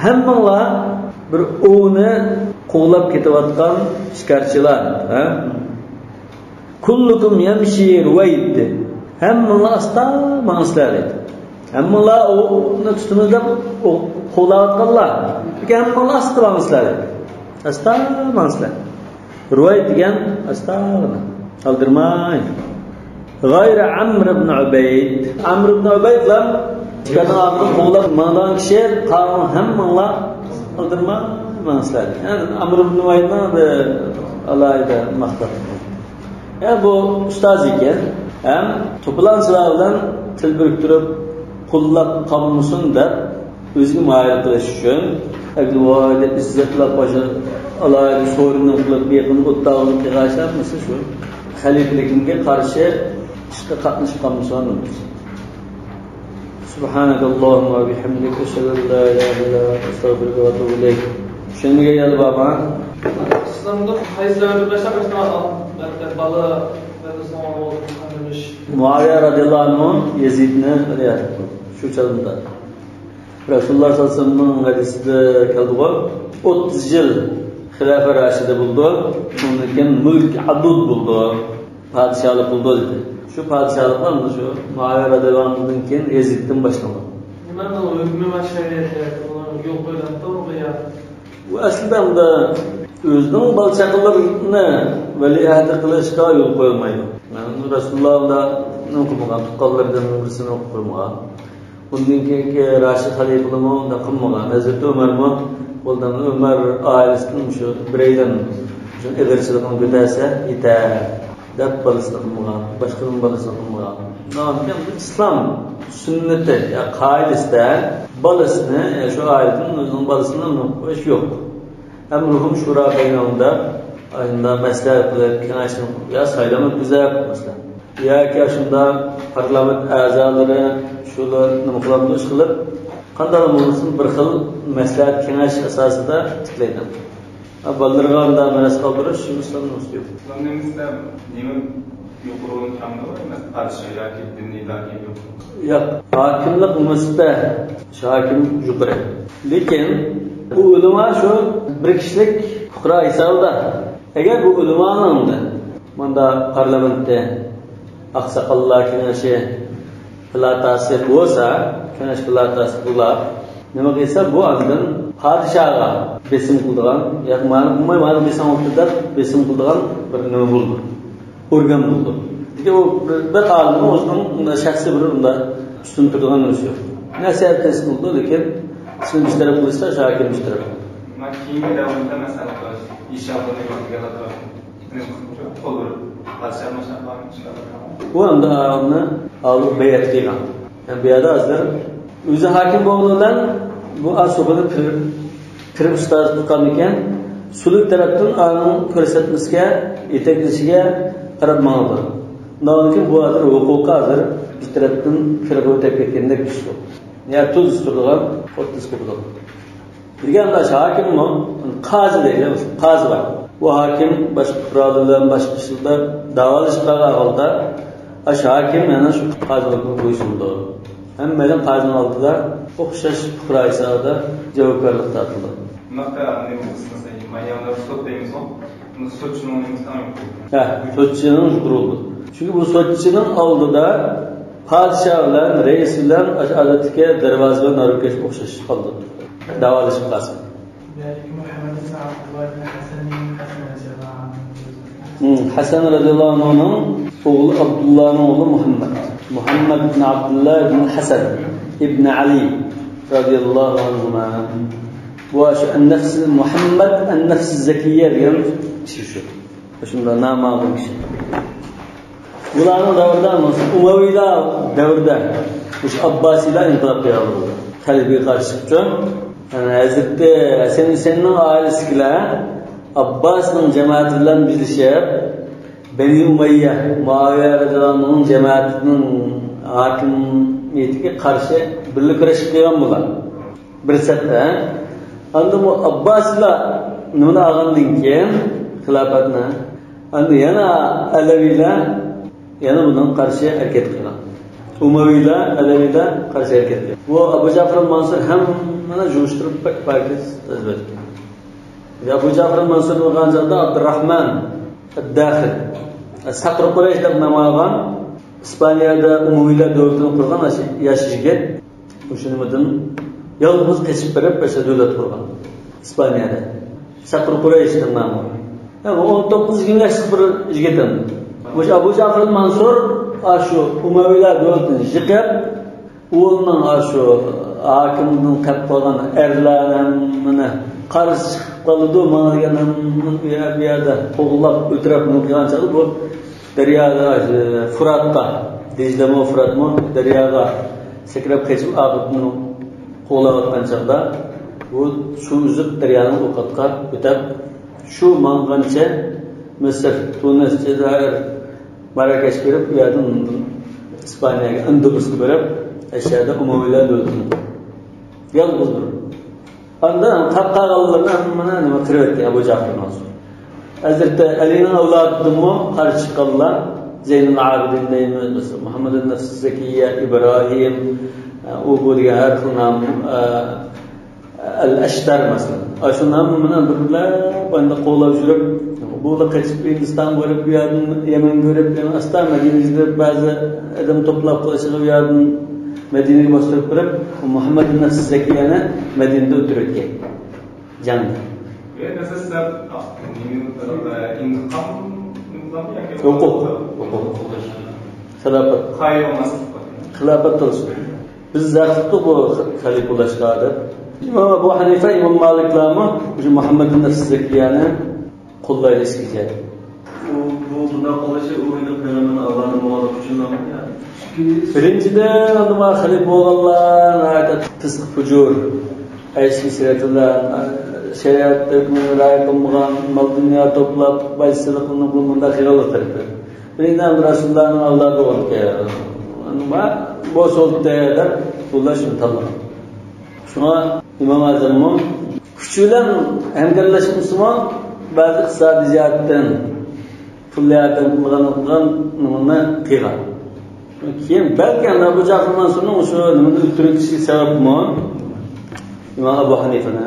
ھەممىڭلار بىر ئوۋنى قوغلاپ كېتىۋاتقان شىكارچىلار. ھە؟ كلكم يمشي رويد، ھەممىڭلار ئاستا ماڭىسىلەر دەيدۇ. ھەممىڭلار ئوۋنى تۇتىمىز دەپ ئوۋ قوغلاۋاتقانلار. لېكىن ھەممىڭلار ئاستا ماڭىسىلەر دەيدۇ. ئاستا ماڭىسىلەر. رويد دېگەن ئاستاغىنا، ئالدىرىماي. غير عمرو بن عبيد. ئەمر ئىبن ئۇبەيدلا شىكارنىڭ ئارقىدىن قوغلاپ ماڭىدىغان كىشى، قالغان ھەممىڭلار ئالدىرىماي ماڭىسىلەر. يەنى ئەمر ئىبن ئۇبەيدنى بىر ئالاھىدە ماختاپ. يەنى بۇ ئۇستاز ئىكەن، ھەم توپىلاڭچىلار بىلەن تىل بىرىكتۈرۈپ قوللاپ قالمىسۇن دەپ، ئۆزىگە مايىل قىلىش ئۈچۈن، ئەگلىۋايدە ئىززەتلەپ باشقا ئالاھىدە سورۇننى قىلىپ، يېقىندا ئوتتاغىنى قىلغاچ ھەممىسى شۇ خەلىپىلىكىمگە قارشى ئىشقا قاتنىشىپ قالمىسۇن. سبحانك اللهم وبحمدك، أشهد أن لا إله إلا أنت، أستغفرك وأتوب إليك. چۈشەنمىگەن يەرلەر بارمۇ؟ ئىسلامدا قايسى دەۋردە باشلاپ باشلىغان مەكتەپ بالا مەدرىسىنىڭ ئالدىنى؟ مۇئاۋىيە رەزىياللاھۇ ئەنھۇ يېزىدنى، شۇ چاغدا. رەسۇلۇللاھ سەللەللاھۇ ئەلەيھى ۋەسەللەمنىڭ ھەدىسىدە كەلدىغۇ، ئوتتۇز يىل خىلافە راشىدە بولىدۇ، ئۇندىن كېيىن مۈلك ئەدۇد بولىدۇ، پادىشاھلىق بولىدۇ دېدى. شۇ پادىشاھلىقلار مانا شۇ مۇئاۋىيە رەزىياللاھۇ ئەنھۇدىن كېيىن يېزىدتىن باشلانغان. نېمە ھۆكمى بار شەرىئەتتە، يول قويۇلۇپتۇ يا؟ ئۇ ئەسلىدە ئەمدى ئۆزىنىڭ بالا-چاقىلىرىنى ۋەلىئەھدى قىلىشقا يول قويۇلمايدۇ. مەن رەسۇلۇللاھ ئۇنداق نېمە قىلمىغان، تۇغقانلىرىدىن بىرسىنى قويمىغان. ئۇندىن كېيىنكى راشىد خەلىپىلىرىمۇ ئۇنداق قىلمىغان. ھەزرىتى ئۆمەرمۇ، قولىدىن ئۆمەر ئائىلىسىدىن شۇ بىرەيلەن شۇ ئېغىرچىلىقنى كۆتەرسە يېتەر دەپ بالىسىنى قىلمىغان، باشقىنىڭ بالىسىنى قىلمىغان. ئىسلام سۈننىتى يا قائىدىسىدە بالىسىنى، يا شۇ ئائىلىدىن ئۆزىنىڭ بالىسىنى قويۇش يوق. ئەمرۇھۇم شۇرا بەينەھۇم دەپ، ئاينىدا مەسلىھەت قىلىپ، كېڭەشنى يا سايلام ئۆتكۈزۈپ، مەسىلەن، ياكى ئاشۇنداق پارلامېنت ئەزالىرى شۇلار نېمە قىلامدۇ، ئىش قىلىپ، قانداق بولمىسۇن، بىر خىل مەسلىھەت، كېڭەش ئاساسىدا تىكلەيدۇ. ھە، بالىلىرىغا ئۇنداق مىراس قالدۇرۇش، شۇ ئىسلام نېمىسى يوق. ئىسلام نېمىسىدە نېمە يۇقىرى ئورۇن كەمدۇ؟ مەسىلەن، پادىشاھ ياكى دىنىي دائىي يوق. ياق، ھاكىملىق نېمىسىدە ھاكىم يۇقىرى. لېكىن بۇ ئۆلىما شۇ بىر كىشىلىك پۇقرا ھېسابىدا. ئەگەر بۇ ئۆلىمانىڭ مۇنداق پارلامېنتتە ئاقساقاللار كېڭىشى پالاتاسى بولسا، كېڭەش پالاتاسى بولاپ، نېمە قىلسا، بۇ ئاندىن پادىشاھقا بېسىم قىلىدىغان، ياكى مانا قىلماي، مانا بېسىم قىلدى دەپ بېسىم قىلىدىغان بىر نېمە بولىدۇ، ئورگان بولىدۇ. لېكىن ئۇ بىر، بىر ئالىمنىڭ ئۆزىنىڭ شەخسىي بىر ئۇنداق ئۈستۈن تۇرىدىغان نېمىسى يوق. نەسىھەت تەسىر قىلىدۇ، لېكىن ئىسمى بىر تەرەپ قىلىشتا شاكىر بىر تەرەپ. مانا كېيىنكى دەۋردە مەسىلەن، ئىشاغىنى يوقىتىپ قول بېرىپ. پادىشاھ ماشاق قىلغان ئىشلار بار. بۇ ئەمدى ئاۋۇنى ئاۋۇ بەيئەت قىلغان. يەنى بۇ يەردە ھازىر ئۆزى ھاكىم بولغىنى بىلەن بۇ ئاسۇبىنى پىر، پىر ئۇستاز تۇتقاندىكىن، سۈلۈك تەرەپتىن ئانىڭ كۆرسەتمىسىگە، يېتەكلىشىگە قاراپ ماڭىدۇ. ئۇنداقتىن كېيىن بۇ ھازىر ھوقۇقى ھازىر بىر تەرەپتىن پىرغا ئۆتۈپ كەتكەندەك ئىش بۇ. يا تۇز تۇرىدىغان، ئوتتۇز قوپىدىغان. دېگەن ئاشۇ ھاكىممۇ، قازى دەيدۇ، قازى بار. بۇ ھاكىم باشقا پۇقرالار بىلەن باشقا ئىشلاردا داۋالىشىپ قالغان ھالدا، ئاشۇ ھاكىم يەنە شۇ قازىلىققا بويسۇنىدۇ. ھەممەيلەن قازىنىڭ ئالدىدا ئوخشاش پۇقرا ھېسابىدا جاۋابكارلىق تارتىدۇ. بۇنداقتا نېمە قىلسىڭىز، مايانلار سوت دەيمىزغۇ؟ بۇ سوتچىنىڭ نېمىسى ئەڭ يۇقىرى؟ ھە، سوتچىنىڭ يۇقىرى بولىدۇ. چۈنكى بۇ سوتچىنىڭ ئالدىدا پادىشاھ بىلەن، رەئىس بىلەن ئاشۇ ئادەتتىكى دەرۋازا بىلەن نارۇكەش ئوخشاش قالىدۇ. داۋالىشىپ قالسا. ھەسەن رەزىياللاھۇ ئەنھۇ. ھم، ھەسەن رەزىياللاھۇ ئەنھۇنىڭ ئوغلى ئابدۇللانىڭ ئوغلى مۇھەممەد. مۇھەممەد ئىبن ئابدۇللا ئىبن ھەسەن ئىبن ئەلى رەزىياللاھۇ ئەنھۇما. بۇ شۇ ئەن-نەفس، مۇھەممەد ئەن-نەفس زەكىيە دېگەن كىشى شۇ. شۇنداق نامى بار كىشى. بۇلارنىڭ دەۋرىدە، ئۇمەۋىيلار دەۋرىدە، مۇشۇ ئابباسىيلار ئىنقىلاب قىلغان بولىدۇ. خەلىپىگە قارشى چىقىپ، يەنى ھەزرىتى ھەسەن ھۈسەيننىڭ ئائىلىسىدىكىلەر ئابباسنىڭ جامائىتى بىلەن بىرلىشىپ، بەنى ئۇمەييە، مۇئاۋىيە رەزىياللاھۇ ئەنھۇنىڭ جامائىتىنىڭ ھاكىمىيىتىگە قارشى بىرلىكتە كۈرەشكە قىلغان بۇلار. بىر سەپتە، ئاندىن بۇ ئابباسىيلار نېمىنى ئالغاندىن كېيىن، خىلاپەتنى، ئاندىن يەنە ئەلەۋىيلەر يەنە بۇنىڭغا قارشى ھەرىكەت قىلغان. ئۇمەۋىيلەر، ئەلەۋىيلەر قارشى ھەرىكەت قىلغان. بۇ ئەبۇ جەفەر مەنسۇر ھەممىنى جۇشتۇرۇپ بەك پاكىز ئەزبەر. ئەبۇ جەفەر مەنسۇر بولغان چاغدا ئابدۇرراھمان ئەدداخىل، سەقرۇ قۇرەيش دەپ نام ئالغان، ئىسپانىيەدە ئۇمەۋىيلەر دۆلىتىنى قۇرغان ياش يىگىت. مۇشۇ نېمىدىن يالغۇز قېچىپ بېرىپ، ئاشۇ دۆلەت قۇرغان ئىسپانىيەدە. سەقرۇ قۇرەيش دەپ نامى. يا، بۇ ئون توققۇز يىگىرمە ياشلىق بىر يىگىت ئەمدى. مۇشۇ ئەبۇ جەفەر مەنسۇر ئاشۇ ئۇمەۋىيلەر دۆلىتىنى يىقىپ، ئۇنىڭ ئاشۇ ھاكىمدىن قېلىپ قالغان ئەرلەرنى ھەممىنى قارشى چىقىپ قالىدۇ، ماڭا دېگەن ھەممىنى ئۇ يەر، بۇ يەردە قوغلاپ، ئۆلتۈرۈپ نېمە قىلغان چاغدا بۇ دەرياغا، ئە، فۇراتقا، دىجلەمۇ، فۇراتمۇ دەرياغا سەكرەپ قېچىپ، ئاخىرىنى قوغلاۋاتقان چاغدا بۇ سۇ ئۈزۈپ دەريانىڭ ئۇ قاتقا ئۆتەپ، شۇ ماڭغانچە مىسىر، تۇنىس، جەزائىر، ماراكەشكە بېرىپ، ئۇ يەردىن ئىسپانىيەگە، ئەندۇلۇسقا بېرىپ، ئەشەدە ئۇمەۋىيلەر دۆلىتىنى يالغۇز بىر. ئاندىن قاپ قالغانلىرىنى ھەممىنى نېمە قىلىۋەتكەن ئەبۇ جەفەر مەنسۇر. ھەزرىتى ئەلىنىڭ ئەۋلادىدىنمۇ قارشى چىققانلار، زەينۇل ئابىدىن دەيمىز، مۇھەممەد نەفسى زەكىيە، ئىبراھىم، ئۇ بۇ دېگەن ھەر خىل نام، ئەل ئەشتەر مەسىلەن. ئاشۇ نام مانا بىرلەپ ئەندى قوغلاپ يۈرۈپ، بۇلار قېچىپ ھىندىستانغا بېرىپ، بۇ يەردىن يەمەنگە بېرىپ، يەنە ئاستا مەدىنىگە بېرىپ، بەزى ئادەم توپلاپ قېلىشىغا بۇ يەردىن مەدىنىگە باستۇرۇپ بېرىپ، مۇھەممەد نەفسى زەكىيەنى مەدىنىدە ئۆلتۈرۈۋەتكەن. جەڭدە. ھوقۇق، ھوقۇق. خىلاپەت. خىلاپەت قىلسۇن. بىز ھەق تۇتتۇق بۇ خەلىپە بولۇشقا دەپ. ئىمام ئەبۇ ھەنىفە، ئىمام مالىكلارمۇ مۇشۇ مۇھەممەد نەفسى زەكىيەنى قوللايدۇ ئىسكىجە. ئۇ، بۇ بۇنداق قىلىشى ئۇ ئىنى پەيغەمبەرنىڭ ئاللانىڭ مۇخالىپى ئۈچۈن ئەمەس. بىرىنچىدىن، ئاندىن خەلىپە بولغانلار ناھايىتى پىسقى پۇجۇر، ئەيش ئىشرەت بىلەن، شەرىئەت ھۆكمىنى رىئايە قىلمىغان، مال دۇنيا توپلاپ، بايسىلىق قىلىنىپ، بۇ مۇنداق خىياللىق تەرىپى. بىرىنچىدىن، رەسۇلۇللانىڭ ئالدىدا بولغان، بۇ سولتى دەپ بۇلار شۇنى تاللىغان. شۇڭا ئىمام ئەزەممۇ كۈچى بىلەن ھەمكارلاشمىسىمۇ، بەزى ئىقتىسادىي جەھەتتىن پۇل ياردەم قىلغان، قىلغان نېمىنى قىلغان. كېيىن بەلكى ئەبۇ جەفەر مەنسۇرنىڭ شۇ نېمىنى ئۆلتۈرۈۋېتىشى سەۋەبمۇ ئىمام ئەبۇ ھەنىفىنى.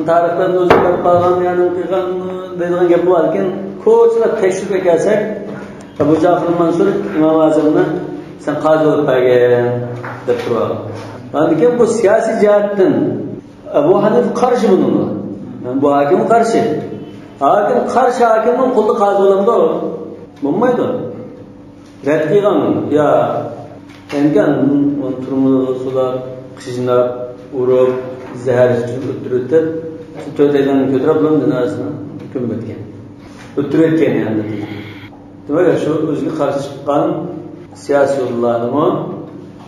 تارىخلاردا ئۆزى بېرىپ قالغان، يەنى قىلغان دەيدىغان گەپ بار، لېكىن كوچىلاپ تەكشۈرۈپ كەلسەك، ئەبۇ جەفەر مەنسۇر ئىمام ئەزەمنى سەن قازى بولۇپ بەرگىن دەپ تۇرۇۋالغان. ئاندىن كېيىن بۇ سىياسىي جەھەتتىن ئەبۇ ھەنىفە قارشى بۇنىڭغا. بۇ ھاكىم قارشى. ھاكىم قارشى ھاكىمنىڭ قولىدا قازى بولامدۇ؟ بولمايدۇ. رەت قىلغان، يا، ئەنگەن، ئۇنى تۈرمىگە سولاپ، قىيناپ، ئۇرۇپ، زەھەر ئىچىرىپ ئۆلتۈرۈۋېتىپ، تۆت ئەيلەننى كۆتۈرۈپ، بۇنىڭ جىنازىسىنى كۆمۈۋەتكەن. ئۆلتۈرۈۋەتكەن يەنى. دېمەك، شۇ ئۆزىگە قارشى چىققان سىياسىيونلارنىمۇ،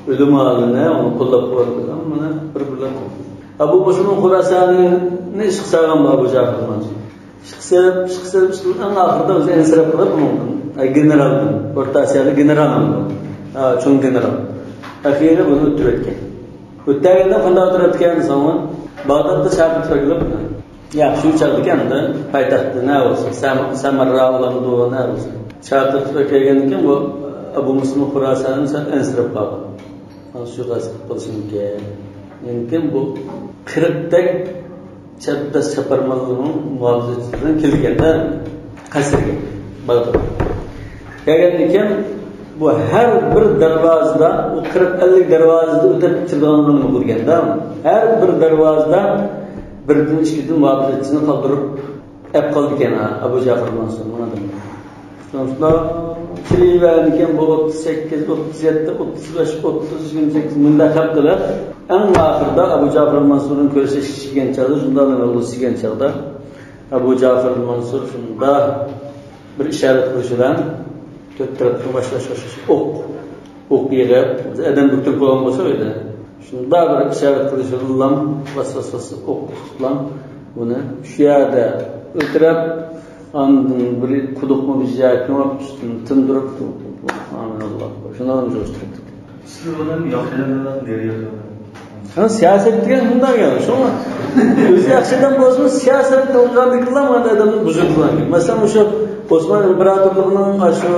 ئۆلىمالىرىنى ئۇنى قوللاپ قۇۋۋەتلىگەن، مانا بىر-بىرلەپ. ئەبۇ مۇسلىم خۇراسانىنى ئىشقا سالغان ئەبۇ جەفەر مەنسۇر. ئىشقا سېلىپ، ئىشقا سېلىپ، ئىشقا سېلىپ، ئەڭ ئاخىرىدا ئۆزى ئەنسىرەپ قېلىپ، ئۇنىڭدىن، ئە، گېنېرالدىن، ئورتا ئاسىيادا گېنېرال بولدى. ئا، چوڭ گېنېرال. ئەخىرى بۇنى ئۆلتۈرۈۋەتكەن. ئۆلتۈرگەندە قانداق ئۆلتۈرۈۋەتكەن دېسەڭ، بەغدادتا چاقىرتىپ ئەكېلىپ، ياق، شۇ چاغدىكى ئەمدى پايتەختتە نە بولسا، سەم-، سەمەررا بولامدۇ، نە بولسا، چاقىرتىپ ئەكەلگەندىن كېيىن بۇ ئەبۇ مۇسلىم خۇراسانى سەل ئەنسىرەپ قالغان. سۇيىقەست قىلىپ قېلىشى مۇمكىن. لېكىن بۇ قىرىقتەك چەپدەس چاپارمەنلىرىنىڭ مۇھاپىزەتچىسى بىلەن كېلىدىكەن-دە قەسىرگە، بەغدادقا. كەلگەندىن كېيىن بۇ ھەر بىر دەرۋازىدا، ئۇ قىرىق ئەللىك دەرۋازىدا ئۆتۈپ كىرىدىغانلىرىنى بىلگەن-دە، ھەر بىر دەرۋازىدا بىردىن، ئىككىدىن مۇھاپىزەتچىسىنى قالدۇرۇپ ئەپ قالىدىكەن ئەبۇ جەفەر مەنسۇرنىڭ ئادىمى. شۇنداق كىرىۋەرگەنكەن، بۇ ئوتتۇز سەككىز، ئوتتۇز يەتتە، ئوتتۇز بەش، ئوتتۇز، يىگىرمە سەككىز مۇنداق ھەق قىلىپ، ئەڭ ئاخىرىدا ئەبۇ جەفەر مەنسۇرنىڭ كۆرۈشۈشكە چىققان چاغدا، شۇنداق نېمە بولسا دېگەن چاغدا، ئەبۇ جەفەر مەنسۇر شۇنداق بىر ئىشارەت قىلىش بىلەن تۆت تەرەپتىن ۋاش، ۋاش، ۋاش، ۋاش ئوق. ئوق يېغىپ، ئادەم بۈكتۈرۈپ قويغان بولسا ئۆيدە. شۇنداق بىر ئىشارەت قىلىش بىلەن ۋاس، ۋاس، ۋاس ئوق تۇتۇپلا بۇنى شۇ يەردە ئۆلتۈرۈپ، ئاندىن بىر قۇدۇقمۇ بىر يەرگە كۆمۈپ، ئۈستىنى تىندۇرۇپ، ئامىناللا. شۇنداق جوشتۇرۇپ. سىز ئۇنى ياخشى ئادەملەر دەپ نېرى ياخشى ئادەم؟ ھە، سىياسەت دېگەن شۇنداق يا. شۇڭا ئۆزى ياخشى ئادەم بولسىمۇ، سىياسەتنى ئويلىغاندىكىنلا مانا ئادەمنى بۇزىدىغان. مەسىلەن، مۇشۇ ئوسمان ئىمپېراتورلۇقىنىڭ شۇ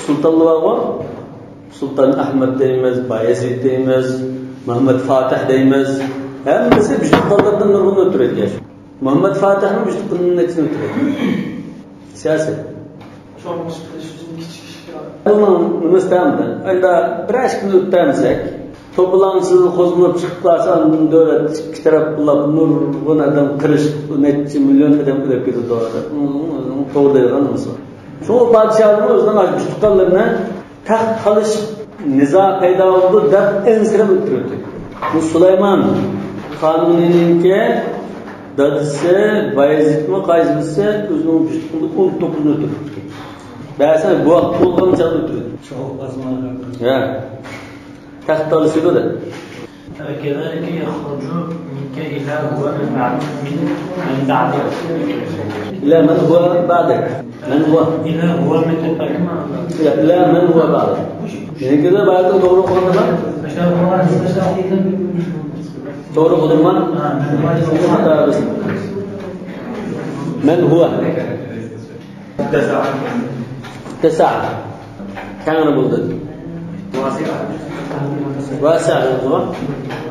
سۇلتانلىرى بارغۇ، سۇلتان ئەھمەد دەيمىز، بايەزىد دەيمىز، مۇھەممەد فاتىھ دەيمىز. ھەممىسى بىر تۇغقانلىرىدىن نۇرغۇن ئۆلتۈرۈۋەتكەن. مۇھەممەد فاتىھنىڭ بىر تۇغقىنىنىڭ نەچچىسىنى ئۆلتۈرۈۋەتكەن. سىياسەت. چوڭ ئىش قىلىش ئۈچۈن كىچىك ئىشكە. بۇنىڭ نېمىسى تەمدى؟ ئەندى بىر ئىككى كۈن ئۆتتەمسەك، توپىلاڭ سىز قوزغىلىپ چىقىپ قالسا، ئاندىن دۆلەت ئىككى تەرەپ بولۇپ، نۇرغۇن ئادەم قىرىشىپ، نەچچە مىليون ئادەم ئۆلۈپ كېتىدۇ. ئۇنىڭ، ئۇنىڭ توغرا دەيدىغان نېمىسى بار؟ شۇڭا پادىشاھلىرىمۇز ئۆزىنىڭ ئاشۇ تۇغقانلىرىنى تەخت قالىش نىزا پەيدا بولىدۇ دەپ ئەنسىرەپ ئۆلتۈرۈۋەتتى. بۇ سۇلايمان قانۇنىنىڭكى دادىسى بايەزىدمۇ قايسى بىرسى ئۆزىنىڭ بىر تۇغقىنىدىن ئون توققۇزنى ئۆلتۈرۈپتىكەن. بەزىلەر بۇ ۋاقىت تۇغۇلغان چاغدا ئۆلتۈرۈپتۇ. ھە. تەخت تالىشىدۇ دەپ. وكذلك يخرج منك إلى هو من بعد، من، من بعدك. إلى من هو بعدك. من هو؟ إلى هو من بعدك. إلى، إلى من هو بعدك. يەنە بەزىدە توغرا ئوقۇدۇممۇ؟ توغرا ئوقۇدۇممۇ؟ خاتا بىز. من هو؟ اتسع. كەڭرى بولدى. واسع. واسع بولدى.